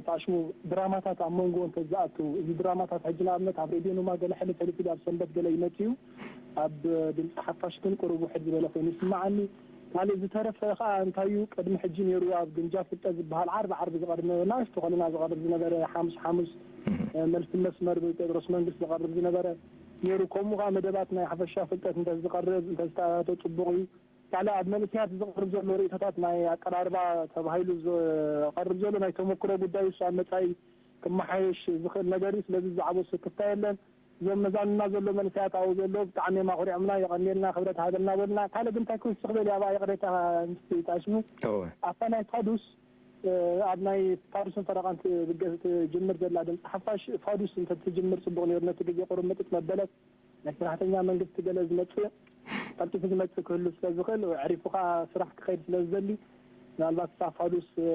ታሽሙ ድራማታት ኣብ መንጎ እንተዝኣቱ፣ እዚ ድራማታት ሕጂ ንኣብነት ኣብ ሬድዮ ኑማ ገለ ሕልፍ ሕልፍ ኢሉ ኣብ ሰንበት ገለ ይመጽእ እዩ። ኣብ ድምፂ ሓፋሽ ግን ቁሩብ ውሕድ ዝበለ ኮይኑ ይስምዓኒ። ካልእ ዝተረፈ ከኣ እንታይ እዩ፣ ቅድሚ ሕጂ ነይሩ ኣብ ግምጃ ፍልጠት ዝበሃል ዓርቢ ዓርቢ ዝቐርብ ነበረ፣ ንእሽቶ ኮለና ዝቐርብ ዝነበረ ሓሙስ ሓሙስ፣ እ፣ መልሲ መስመር ብጴጥሮስ መንግስት ዝቐርብ ዝነበረ ነይሩ። ከምኡ ከኣ መደባት ናይ ሓፈሻ ፍልጠት እንተዝቐርብ፣ እንተዝተኣታቶ ጽቡቕ እዩ። ካልእ ኣብ መንእሰያት ዝቐርብ ዘሎ ርእይቶታት ናይ ኣቀራርባ ተባሂሉ ዝቐርብ ዘሎ ናይ ተመክሮ ጉዳይ እሱ ኣብ መጻኢ ክመሓየሽ ዝኽእል ነገር እዩ። ስለዚ ዝዓበ ስክፍታ የለን። እዞም መዛንና ዘሎ መንእሰያት ኣብኡ ዘለዉ ብጣዕሚ እዮም ኣኹሪዖምና፣ የቐንየልና፣ ክብረት ሃበልና በሉና። ካልእ ግን እንታይ ክውስኽ ደልየ ኣብኣ ይቕሬታ ምስቲ ጣሽሙ እወ። ኣብታ ናይ ፋዱስ፣ እ፣ ኣብ ናይ ፋዱስን ፈረቓን ትብገ-፣ ትጅምር ዘላ ድምፂ ሓፋሽ ፋዱስ እንተትጅምር ጽቡቕ ነይሩ። ነቲ ግዜ ቁሩብ ምጥጥ መበለት ናይ ሰራሕተኛ መንግስቲ ገለ ዝመጽእ ቀልጢፉ ዝመጽእ ክህሉ ስለ ዝኽእል ኣዕሪፉ ከኣ ስራሕ ክኸይድ ስለ ዝደሊ ምናልባት እሳ ፋዱስ፣ እ፣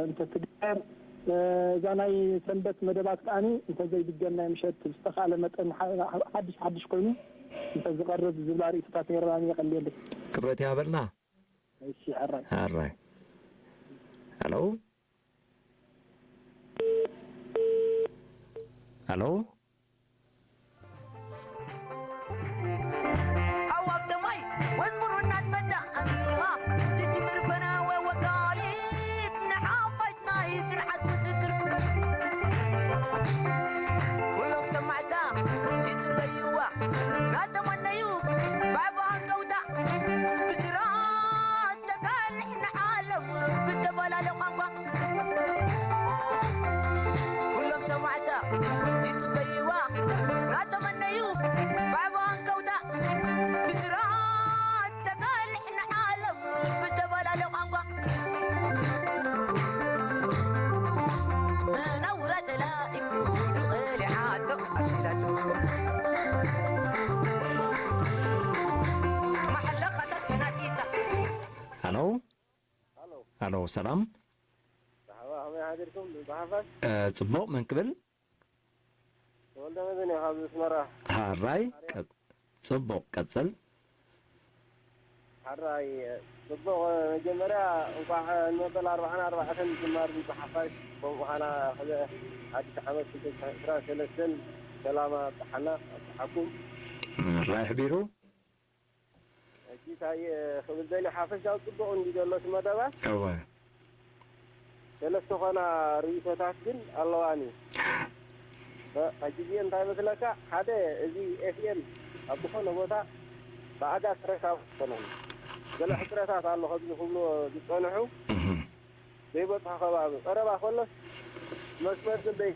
እንተትግበር፣ እ፣ እዛ ናይ ሰንበት መደባት ከኣኒ እንተዘይድገም ናይ ምሸት ብዝተኻእለ መጠን ሓ-፣ ሓድሽ ሓድሽ ኮይኑ እንተዝቐርብ ዝብላ ርእይቶታት ነይረናኒ። የቐንየለይ። ክብረት ይሃበልና። እሺ፣ ሕራይ። ኣራይ። ሄሎ። ሄሎ። ኣዋብ ሰማይ ወዝሙር እናትመታ ኣሚራ ትጅምር ፈነወ ወጋሊት ንሓፋሽ ናይ ስርዓት ምስክር ኩሎም ሰማዕታ ይጽበይዋ ናተመነዩ ባዕባ ሃንቀውታ ብስራት ተጋልሕ ንዓለም ብዝተፈላለ ቋንቋ ኩሎም ሰማዕታ ይጽበይዋ ናተመነዩ ባዕባ ሃንቀውታ ብስራት ተጋልሕ ንዓለም ብዝተፈላለ ቋንቋ ነውራ ተላኢም ጉዱ ቐሊዓቶ ኣሽላቶ ማሕለኻ ተድሕናት ኢሳ ሄሎ። ሃሎ ሄሎ፣ ሰላም። መርሓባ፣ ከመይ ሓዲርኩም? ብሓፋሽ እ፣ ጽቡቕ፣ መን ክብል? ተወልደ መድህን እየ፣ ካብ ኣስመራ። ሃራይ፣ ቀ-፣ ጽቡቕ፣ ቀጽል። ሓራይ ጽቡቕ፣ መጀመርያ እንቋዕ ንመበል ኣርባዓን ኣርባዕተን ምጅማር ድምፂ ሓፋሽ፣ ከምኡ ኻና ሕዚ ሓድሽ ዓመት ክልተ ሽሕን ዕስራን ሰለስተን ሰላም ኣብጽሓና፣ ኣብጽሓኩም። ራይ ሕቢሩ። ሕጂ እንታይ ክብል ደልየ፣ ሓፈሻዊ ጽቡቕ እንዲ ዘሎ እቲ መደባት። እወ። ሰለስተ ኾና ርእይቶታት ግን ኣለዋኒ። ሕጂ እዚኤን እንታይ መስለካ፣ ሓደ እዚ ኤፍኤም ኣብ ዝኾነ ቦታ ብኣጋ ክረካብ ኣይኮነን። ገለ ሕጽረታት ኣሎ፣ ከምዚ ክብልዎ ዝጸንሑ እህ። ዘይበጽሖ ከባቢ ቀረባ ከሎስ መስመር ግን ደይ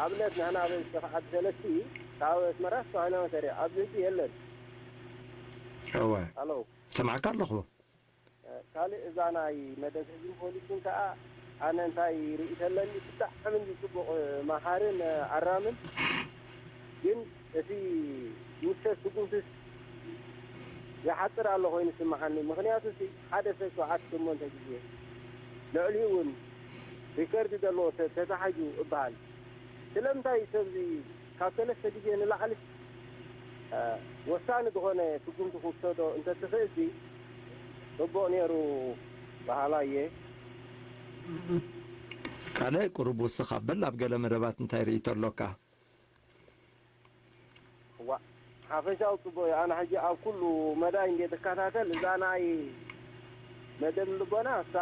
ኣብነት ንሕና ኣብ ሸኸዓት ሰለስቲ ካብ ኣስመራ ተባሂልና መሰሪያ ኣብዚ ሕጂ የለን። እወ። ኣሎ። ሰማዕካ ኣለኹ። ካልእ እዛ ናይ መደብ ህዝብን ፖሊስን ከኣ ኣነ እንታይ ርእይቶ ኣለኒ፣ ብጣዕሚ እዩ ጽቡቕ መሃርን ኣራምን። ግን እቲ ውሰት ስጉምትስ ይሓጽር ኣሎ ኮይኑ ይስምዓኒ። ምኽንያቱ እቲ ሓደ ሰብ ሸውዓተ ሸሞንተ ግዜ ልዕሊኡ እውን ሪከርድ ዘለዎ ሰብ ተታሒዙ እበሃል። ስለምንታይ ሰብዚ ካብ ሰለስተ ግዜ ንላዕሊ ወሳኒ ዝኾነ ስጉምቲ ክውሰዶ እንተትኽእልሲ ጽቡቕ ነይሩ በሃላይ እየ። ካልእ ቁሩብ ውስኽ ኣብል፣ ኣብ ገለ መደባት እንታይ ርእይቶ ኣሎካ? ዋ ሓፈሻዊ ጽቡቕ እዩ። ኣነ ሕጂ ኣብ ኩሉ መዳይ እንዴ ትከታተል እዛ ናይ መደብ ልቦና እሳ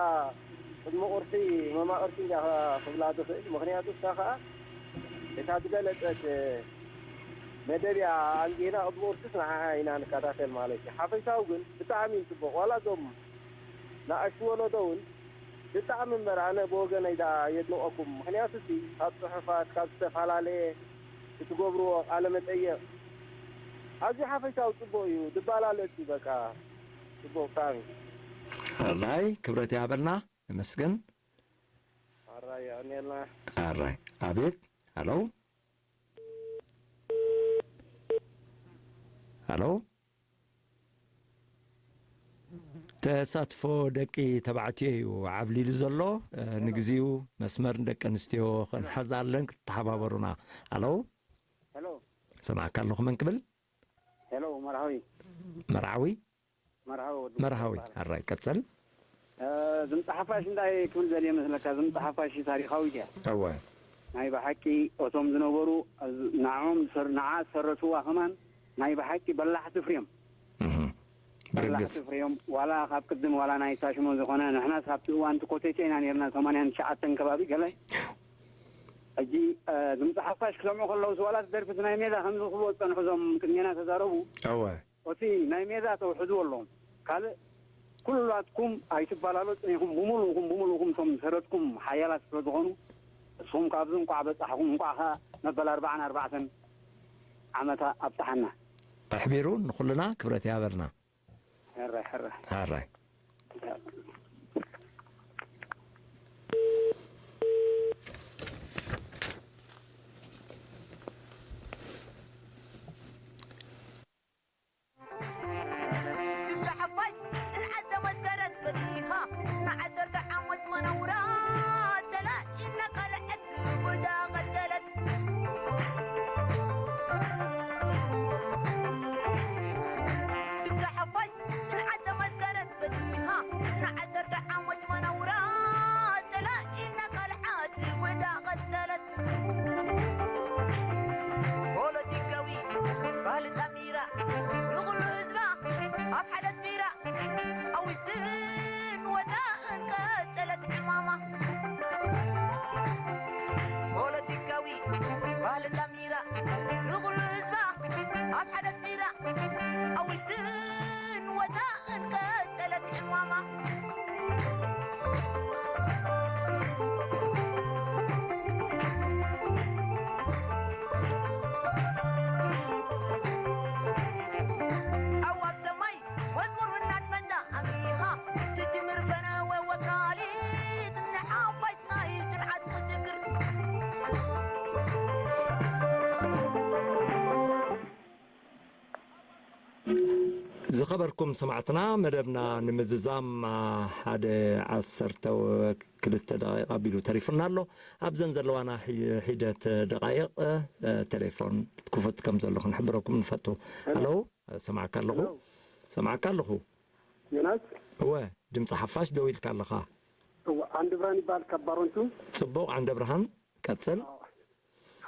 ቅድሚ ቁርሲ መማቕርቲ እንዲያ ክብላ ትኽእል። ምኽንያቱ እሳ ኸኣ እታ ዝገለጸት መደብ እያ ኣንጊህና ቅድሚ ቁርሲስ ንዓኣ ኢና ንከታተል ማለት እዩ። ሓፈሻዊ ግን ብጣዕሚ እዩ ጽቡቕ። ዋላ እዞም ንኣሽቱ ወለዶ እውን ብጣዕሚ እምበር ኣነ ብወገነይ ደኣ የድንቐኩም። ምኽንያቱ እቲ ካብ ጽሑፋት ካብ ዝተፈላለየ እትገብርዎ ቃለ መጠየቕ ኣዝዩ ሓፈሻዊ ጽቡቕ እዩ። ድባላለጽ እዩ በቃ ጽቡቕ ብጣዕሚ። ኣራይ ክብረት ይሃበልና። ነመስግን። ኣራይ የቐንየልና። ኣራይ ኣቤት። ሃሎ ሃሎ። ተሳትፎ ደቂ ተባዕትዮ እዩ ዓብሊሉ ዘሎ። ንግዚኡ መስመር ንደቂ ኣንስትዮ ክንሕዝ ኣለን ክትተሓባበሩና። ኣሎ ሄሎ ሰማዕካ ኣለኹ። መን ክብል? ሄሎ መርሃዊ መርዓዊ መርሃዊ ወዲ መርሃዊ። ኣራይ ቀጽል። ዝምጻ ሓፋሽ እንታይ ክብል ዘል መስለካ? ዝምጻ ሓፋሽ ታሪኻዊት እያ። እወ ናይ ብሓቂ እቶም ዝነበሩ ንዓኦም ዝሰር- ንዓ ዝሰረትዋ ከማን ናይ ብሓቂ በላሕቲ ፍሬም እህ በላሕቲ ብርግጽ ፍሬም ዋላ ካብ ቅድም ዋላ ናይ ሳሽኖ ዝኾነ ንሕናስ ኣብቲ እዋን ትኮቴቴ ኢና ነርና ሰማንያን ትሽዓተን ከባቢ ገለ ሕጂ ዝምጻ ሓፋሽ ክሰምዑ ከለውስ ዋላ እቲ ደርፊ ናይ ሜዳ ከምዚ ክብልዎ ዝጸንሑ እዞም ቅድሜና ተዛረቡ እወ እቲ ናይ ሜዳ ተውሕዝዎ ኣለዎም። ካልእ ኩላትኩም ኣይትበላለጹን ኢኹም። ብምሉእኩም ብምሉእኩም እቶም ዝሰረትኩም ሓያላት ስለ ዝኾኑ እስኹም ካብዚ እንቋዕ በጻሕኹም። እንቋዕ ኸኣ መበል ኣርባዓን ኣርባዕተን ዓመታ ኣብጽሓና። ኣሕቢሩ ንኹልና ክብረት ይሃበልና። ሕራይ ሕራይ ኣራይ ድምፂ ሓፋሽ ፅንዓት ዘመስከረት በዚኻ ንዓሰርተ ዓመት መነውራ ተላኢና ካልዐት ጉዳ ቀጸለት። ድምፂ ሓፋሽ ፅንዓት ዘመስከረት በዚኻ ንዓሰርተ ዓመት መነውራ ተላኢና ካልዐት ጉዳ ቀጸለት። ፖለቲካዊ ባህሊ ጠሚራ ንኹሉ ህዝባ ኣብ ሓደ ኣስሚራ ኣብ ውሽጥን ወፃእን ቀጸለት ዕማማ። ፖለቲካዊ ባህሊ ጠሚራ ንኹሉ ህዝባ ኣብ ሓደ ኣስሚራ ኣብ ውሽጥን ወፃእን ቀጸለት ዕማማ። ኣዋብ ሰማይ መዝሙር እናትመንታ ኣሚኻ ትጅምር ፈነወ ወካሊት ንሓፋሽ ናይ ጽንዓት ምስክር። ዝኸበርኩም ሰማዕትና፣ መደብና ንምዝዛም ሓደ ዓሰርተ ክልተ ደቂቕ ኣቢሉ ተሪፉና ኣሎ። ኣብዘን ዘለዋና ሒ- ሒደት ደቃይቕ ቴሌፎን ክፉት ከም ዘሎ ክንሕብረኩም ንፈቱ። ሃሎ፣ ሰማዕካ ኣለኹ። ሰማዕካ ኣለኹ። ዮናስ እወ፣ ድምፂ ሓፋሽ ደው ኢልካ ኣለኻ። እወ፣ ዓንዲ ብርሃን ይበሃል ካብ ባሮንቱ። ጽቡቕ ዓንደ ብርሃን፣ ቀጽል።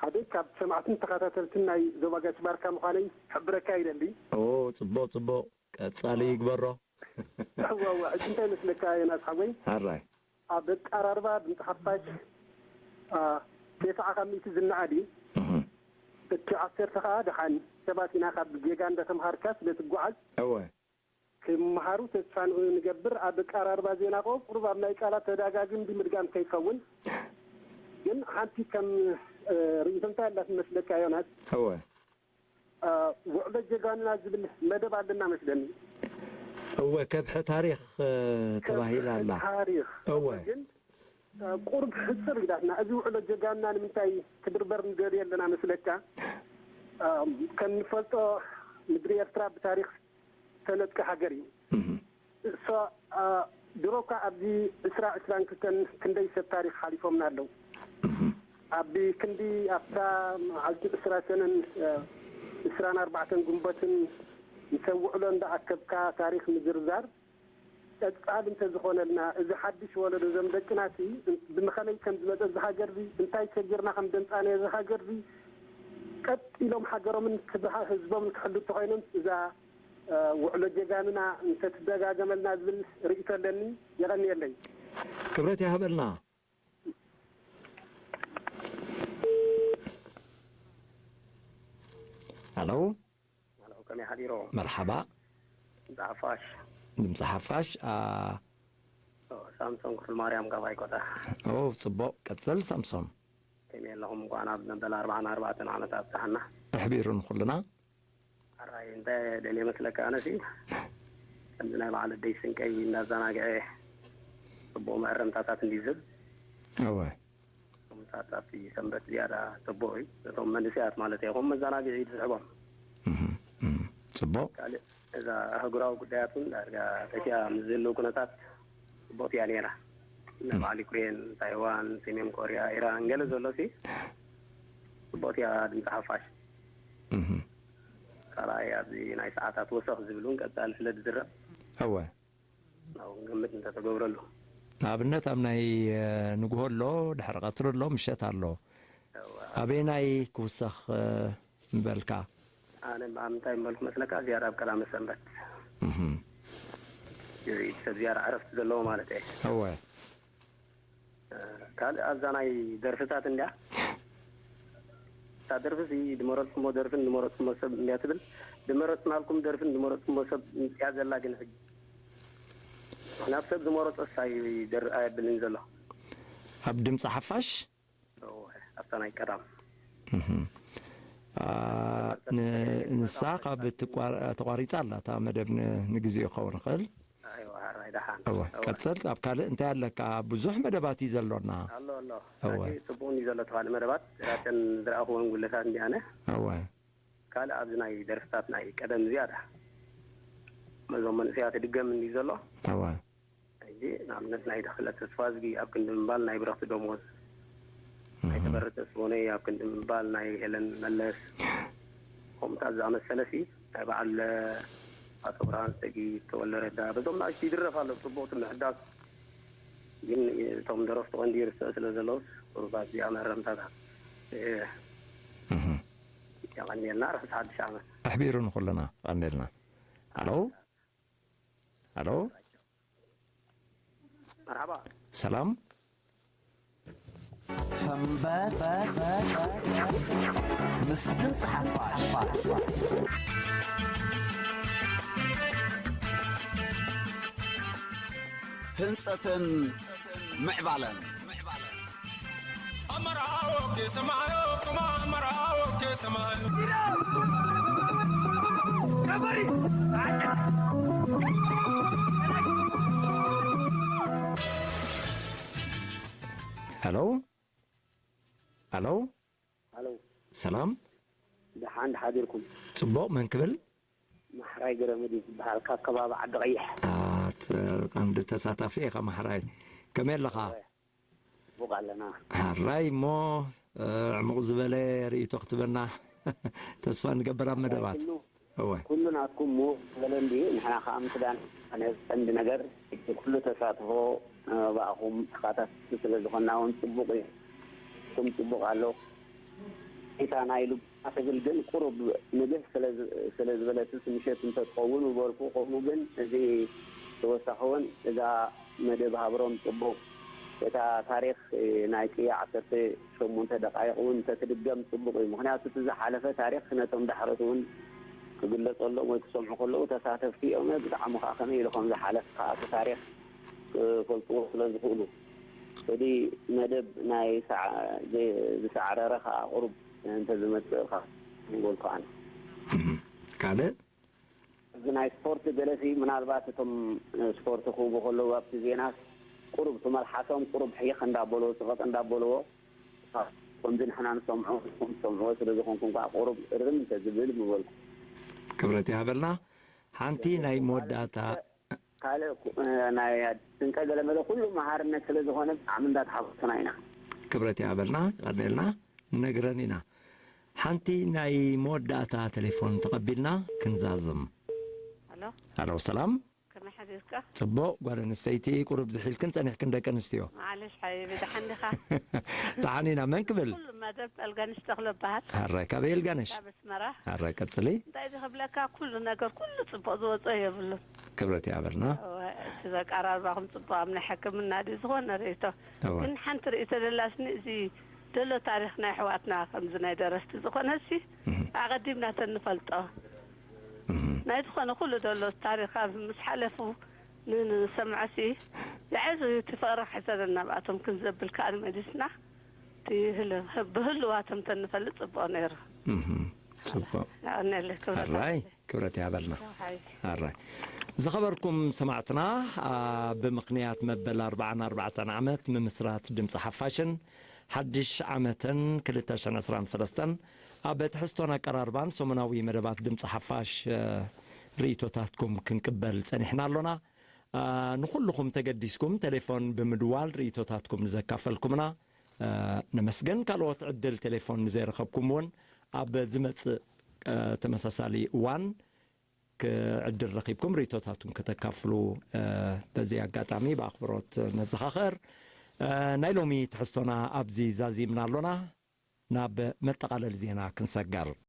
ሓደ ካብ ሰማዕትን ተኸታተልትን ናይ ዞባ ጋሽ ባርካ ምዃነይ ክሕብረካ ይደሊ። ኦ፣ ጽቡቕ ጽቡቕ፣ ቀጻሊ ይግበሮ። እወ፣ እወ፣ ሕጂ እንታይ መስለካ ዮናስ ሓወይ? ሓራይ ኣብ ኣቀራርባ ድምፂ ሓፋሽ አ፣ ተስዓ ካብ ሚእቲ ዝነኣድ እዩ። እህ፣ እቲ ዓሰርተ ከኣ ደሓን ሰባት ኢና ካብ ጌጋ እንዳተምሃርካ ስለ ትጓዓዝ እወ ክምሃሩ ተስፋ ንገብር። ኣብ ኣቀራርባ ዜና ከ ቁሩብ ኣብ ናይ ቃላት ተዳጋግም ብምድጋም ከይከውን ግን ሓንቲ ከም እ፣ ርእይቶ እንታይ ኣላ ትመስለካ ዮናስ? እወ እ፣ ውዕሎ ጀጋኑና ዝብል መደብ ኣለና መስለኒ። እወ ከብሒ ታሪኽ እ፣ ተባሂላ ኣላ። ታሪኽ እወ ግን እ፣ ቁሩብ ሕጽር ኢላትና እዚ ውዕሎ ጀጋኑና ንምንታይ ክድርበር ንደልዮ ኣለና መስለካ? እ፣ ከም ንፈልጦ ምድሪ ኤርትራ ብታሪኽ ተነጥቂ ሃገር እዩ። እህ፣ እሶ እ፣ ድሮ እኳ ኣብዚ ዕስራ ዕስራን ክልተን ክንደይ ሰብ ታሪኽ ሓሊፎምና ኣለዉ። እህ፣ ኣብ ክንዲ ኣብታ መዓልቲ ዕስራ ሰነን እ፣ ዕስራን ኣርባዕተን ግንቦትን ንሰብ ውዕሎ እንዳኣከብካ ታሪኽ ምዝርዛር ቀጻሊ እንተዝኾነልና፣ እዚ ሓድሽ ወለዶ፣ እዞም ደቅናሲ ብመኸመይ ከም ዝመጸ እዚ ሃገርዚ፣ እንታይ ሸጊርና ከም ደምጻናዮ እዚ ሃገርዚ፣ ቀጥ ኢሎም ሃገሮምን ክብሃ-፣ ህዝቦምን ክሕሉ እንተኾይኖም፣ እዛ፣ እ፣ ውዕሎ ጀጋኑና እንተትደጋገመልና ዝብል ርእይቶ ኣለኒ። የቐንየለይ። ክብረት ይሃበልና። ሃሎ። ሃሎ፣ ከመይ ሓዲሮም? መርሓባ። ድምፂ ሓፋሽ። ድምፂ ሓፋሽ፣ ኣ፣ ኦ፣ ሳምሶን ክፍለ ማርያም ካብ ኣይኮታ። ኦ፣ ጽቡቕ። ቀጽል ሳምሶን። ከመይ ኣለኹም? እንኳን ኣብ መበል ኣርባዓን ኣርባዕተን ዓመት ኣብጽሓና። ኣሕቢሩ ንኹልና። ኣራይ፣ እንታይ ደልየ መስለካ? ኣነሲ ከምዚ ናይ በዓል ኣደይ ስንቀይ እንዳዘናግዐ ጽቡቕ መእረምታታት እንዲዝብ። እወ። ከምኡታት ኣብቲ ሰንበት ዝያዳ ጽቡቕ እዩ። ነቶም መንእሰያት ማለት እየ። ከም መዘናግዒ እዩ ዝስሕቦም። እህ፣ እህ። ጽቡቕ። ካልእ እዛ ኣህጉራዊ ጉዳያት እውን ዳርጋ ተሲኣ ምስ ዝህልው ኩነታት ጽቡቕቲ እያ ነይራ። እም። በዓል ዩክሬን፣ ታይዋን፣ ሰሜን ኮርያ፣ ኢራን ገለ ዘሎሲ ጽቡቕቲ እያ ድምፂ ሓፋሽ። እህ። ካልኣይ ኣብዚ ናይ ሰዓታት ወሰኽ ዝብል እውን ቀጻሊ ስለ ዝዝረብ። እወ። ኣብ ግምት እንተተገብረሉ። ንኣብነት ኣብ ናይ፣ እ፣ ንግሆ ኣሎ፣ ድሕሪ ቀትሪ ኣሎ፣ ምሸት ኣሎ። እወ። ኣበየናይ ክውሰኽ፣ እ፣ ምበልካ? ኣነ ኣብ ምንታይ ምበልኩ መስለካ? ዝያዳ ኣብ ቀዳመ ሰንበት። እህ። እዚ ሰብ ዝያዳ ዕረፍቲ ዘለዎ ማለት እየ። እወ። እ፣ ካልእ ኣብዛ ናይ ደርፍታት እንድያ። እታ ደርፍሲ ዝመረጽኩሞ ደርፍን ዝመረጽኩሞ ሰብ እንድያ ትብል። ዝመረጽናልኩም ደርፍን ዝመረጽኩሞ ሰብ እያ ዘላ ግን ሕጂ። ናብ ሰብ ዝመረጾስ ኣይደር-፣ ኣየብልን ዘሎ። ኣብ ድምፂ ሓፋሽ? እወ፣ ኣብታ ናይ ቀዳም። እህ። ኣ፣ ን-፣ ንሳ ካብ ትቋር-፣ ተቋሪጻ ኣላ፣ እታ መደብ ን-፣ ንግዜኡ ክኸውን ይኽእል። ኣይዋ፣ ሕራይ ደሓን። እወ፣ እወ። ቀጽል። ኣብ ካልእ እንታይ ኣለካ? ብዙሕ መደባት እዩ ዘሎና። ኣሎ፣ ኣሎ። እወ። ኣቲ ጽቡቕ እዩ ዘሎ ተባለ መደባት። ራተን ዝረኣኹወን ጉለታት እንዲኣነ። እወ። ካልእ ኣብዚ ናይ ደርፍታት ናይ ቀደም ዝያዳ። ነዞም መንእሰያት ድገም እንዲ ዘሎ። እወ። ሕጂ ንኣብነት ናይ ተኽለ ተስፋዝጊ ኣብ ክንዲ ምባል ናይ ብረኽቲ ደሞዝ። ናይ እህ። ተፈሪ ተስፎነይ ኣብ ክንዲ ምባል ናይ ሄለን መለስ። ከምኡታት ዝኣመሰለ ሲ ናይ በዓል ኣቶ ብርሃን ሰጊድ፣ ተወልደ ረዳ፣ በዞም ናእሽቱ ይድረፍ ኣሎ፣ ጽቡቕ እቲ ምሕዳስ። ግን እቶም ደረፍቲ ቀንዲ ይርስዑ ስለ ዘለውስ፣ ቁሩብ ኣብዚኣ መረምታታት፣ እ፣ እህ። የቐንየልና፣ ርሑስ ሓድሽ ዓመት። ኣሕቢሩ ንኹልና፣ ቀንየልና። ሃሎ? ሃሎ? መርሓባ። ሰላም? ሰንበት ምስ ድምፂ ሓፋሽ። ህንፀትን ምዕባለን። ኣመራዎ ከተማዮ፣ ክማ ኣመራዎ ከተማዮ። ሄሎ? ሄሎ? ሄሎ? ሰላም? ደሓን፣ ደሓዲርኩም? ጽቡቕ፣ መን ክብል? ማሕራይ ገረመዲ ዝበሃል፣ ካብ ከባቢ ዓዲ ቀይሕ። ኣ፣ ተ-፣ ቀንዲ ተሳታፊ ኢኻ ማሕራይ። ከመይ ኣለኻ? እወ፣ ጽቡቕ ኣለና። ሕራይ እሞ፣ እ፣ ዕሙቕ ዝበለ ርእይቶ ክትበና ተስፋ ንገብር ኣብ መደባት። ኩሉ፣ እወ። ኩሉ ናትኩም ምዉቕ ዝበለ እንድዩ። ንሕና ከኣ ምስጋና ነዚ ቀንዲ ነገር፣ እቲ ኩሉ ተሳትፎ፣ እ፣ ብኣኹም ተኻታተልቲ ስለ ዝኾንና እውን ጽቡቕ እዩ። እኩም ጽቡቕ ኣሎ። ኢታ ናይ ልብ ኣትብል ግን ቁሩብ ንግህ ስለ ዝ-፣ ስለ ዝበለትስ ምሸት እንተትኸውን ምበልኩ። ከምኡ ግን እዚ ተወሳኺ እውን እዛ መደብ ሃብሮም ጽቡቕ። እታ ታሪኽ፣ እ፣ ናይ ቅያ ዓሰርተ ሸሞንተ ደቃይቕ እውን እንተትድገም ጽቡቕ እዩ። ምኽንያቱ እቲ ዝሓለፈ ታሪኽ ነቶም ዳሕሮት እውን ክግለጸሎም ወይ ክሰምዑ ከለዉ ተሳተፍቲ እዮም። ብጣዕሚ ከኣ ከመይ ኢሉ ከም ዝሓለፈ ከኣ እቲ ታሪኽ ክፈልጥዎ ስለ ዝኽእሉ። እቲ መደብ ናይ ሰዓ-፣ ዘ-፣ ዝሰዓረረ ከኣ ቁሩብ እንተዝመጽእ ከኣ ምበልኩ ኣነ። እም፣ ካልእ? እዚ ናይ ስፖርት ገለሲ ምናልባት እቶም ስፖርት ክህቡ ከለዉ ኣብቲ ዜናስ ቁሩብ እቲ መልሓሶም ቁሩብ ሕይኽ እንዳበልዎ፣ ጽቕጥ እንዳበልዎ፣ ከምዚ ንሕና ንሰምዖ፣ ንስኹም ትሰምዕዎ ስለ ዝኾንኩም ከኣ ቁሩብ እርም እንተዝብል ምበልኩ። ክብረት ይሃበልና። ሓንቲ ናይ መወዳእታ ካልእ ኩ-፣ ናይ ስንቀ ገለመለ ኩሉ መሃርነት ስለ ዝኾነ ብጣዕሚ እንዳተሓጎስና ኢና። ክብረት ይሃበልና፣ የቐንየልና፣ ንነግረን ኢና። ሓንቲ ናይ መወዳእታ ቴሌፎን ተቐቢልና ክንዛዝም። ኣሎ። ኣሎ፣ ሰላም። ከመይ ሓ-፣ ጽቡቕ። ጓል ኣንስተይቲ ቁሩብ ዝሒልክን ጸኒሕክን ደቂ ኣንስትዮ። ማዓለሽ ሓቢቢ ደሓን ዲኻ? ደሓን ኢና። መን ክብል? ኩሉ መደብ ኣልጋንሽ ተኽለ በሃል። ኣራይ፣ ካበይ ኣልጋነሽ? ካብ ኣስመራ። ኣራይ፣ ቀጽሊ። እንታይ እዚ ክብለካ፣ ኩሉ ነገር ኩሉ ጽቡቕ ዝወጾ የብሉን። ክብረት ይሃበልና። እወ፣ እቲ ዘቀራርባኹም ጽቡቕ ኣብ ናይ ሕክምና ድዩ ዝኾነ ርእይቶ። እወ። ግን ሓንቲ ርእይቶ ደላስኒ፣ እዚ ደሎ ታሪኽ ናይ ኣሕዋትና ከምዚ ናይ ደረስቲ ዝኾነሲ እህ፣ ኣቐዲምና ተንፈልጦ። እህ። ናይ ዝኾነ ኩሉ ደሎ ታሪኽ ኣብ ምስ ሓለፉ ን- ንሰምዐሲ ዝዓዙ እቲ ፍቕሪ ክሕዘና ናብኣቶም ክንዘብል ከኣ ንመሊስና እቲ ህል- ብህልዋቶም ተንፈልጥ ጽቡቕ ነይሩ። እህ፣ ጽቡቕ። ያኔለ ክብረት ኣራይ፣ ኣለኒ። ክብረት ይሃበልና። ሓይ ኣራይ፣ ዝኸበርኩም ሰማዕትና፣ ኣ፣ ብምኽንያት መበል ኣርባዓን ኣርባዕተን ዓመት ምምስራት ድምፂ ሓፋሽን ሓድሽ ዓመትን ክልተ ሽሕን ዕስራን ሰለስተን ኣብ ትሕዝቶን ኣቀራርባን ሰሙናዊ መደባት ድምፂ ሓፋሽ፣ እ፣ ርእይቶታትኩም ክንቅበል ጸኒሕና ኣሎና። ኣ፣ ንኹልኹም ተገዲስኩም ቴሌፎን ብምድዋል ርእይቶታትኩም ንዘካፈልኩምና፣ እ፣ ነመስግን። ካልኦት ዕድል ቴሌፎን ንዘይረኸብኩም እውን ኣብ ዝመጽእ፣ እ፣ ተመሳሳሊ እዋን ክ-፣ ዕድል ረኺብኩም ርእይቶታትኩም ከተካፍሉ፣ እ፣ በዚ ኣጋጣሚ ብኣኽብሮት ነዘኻኽር። እ፣ ናይ ሎሚ ትሕዝቶና ኣብዚ ዛዚምና ኣሎና። ናብ መጠቓለሊ ዜና ክንሰገር።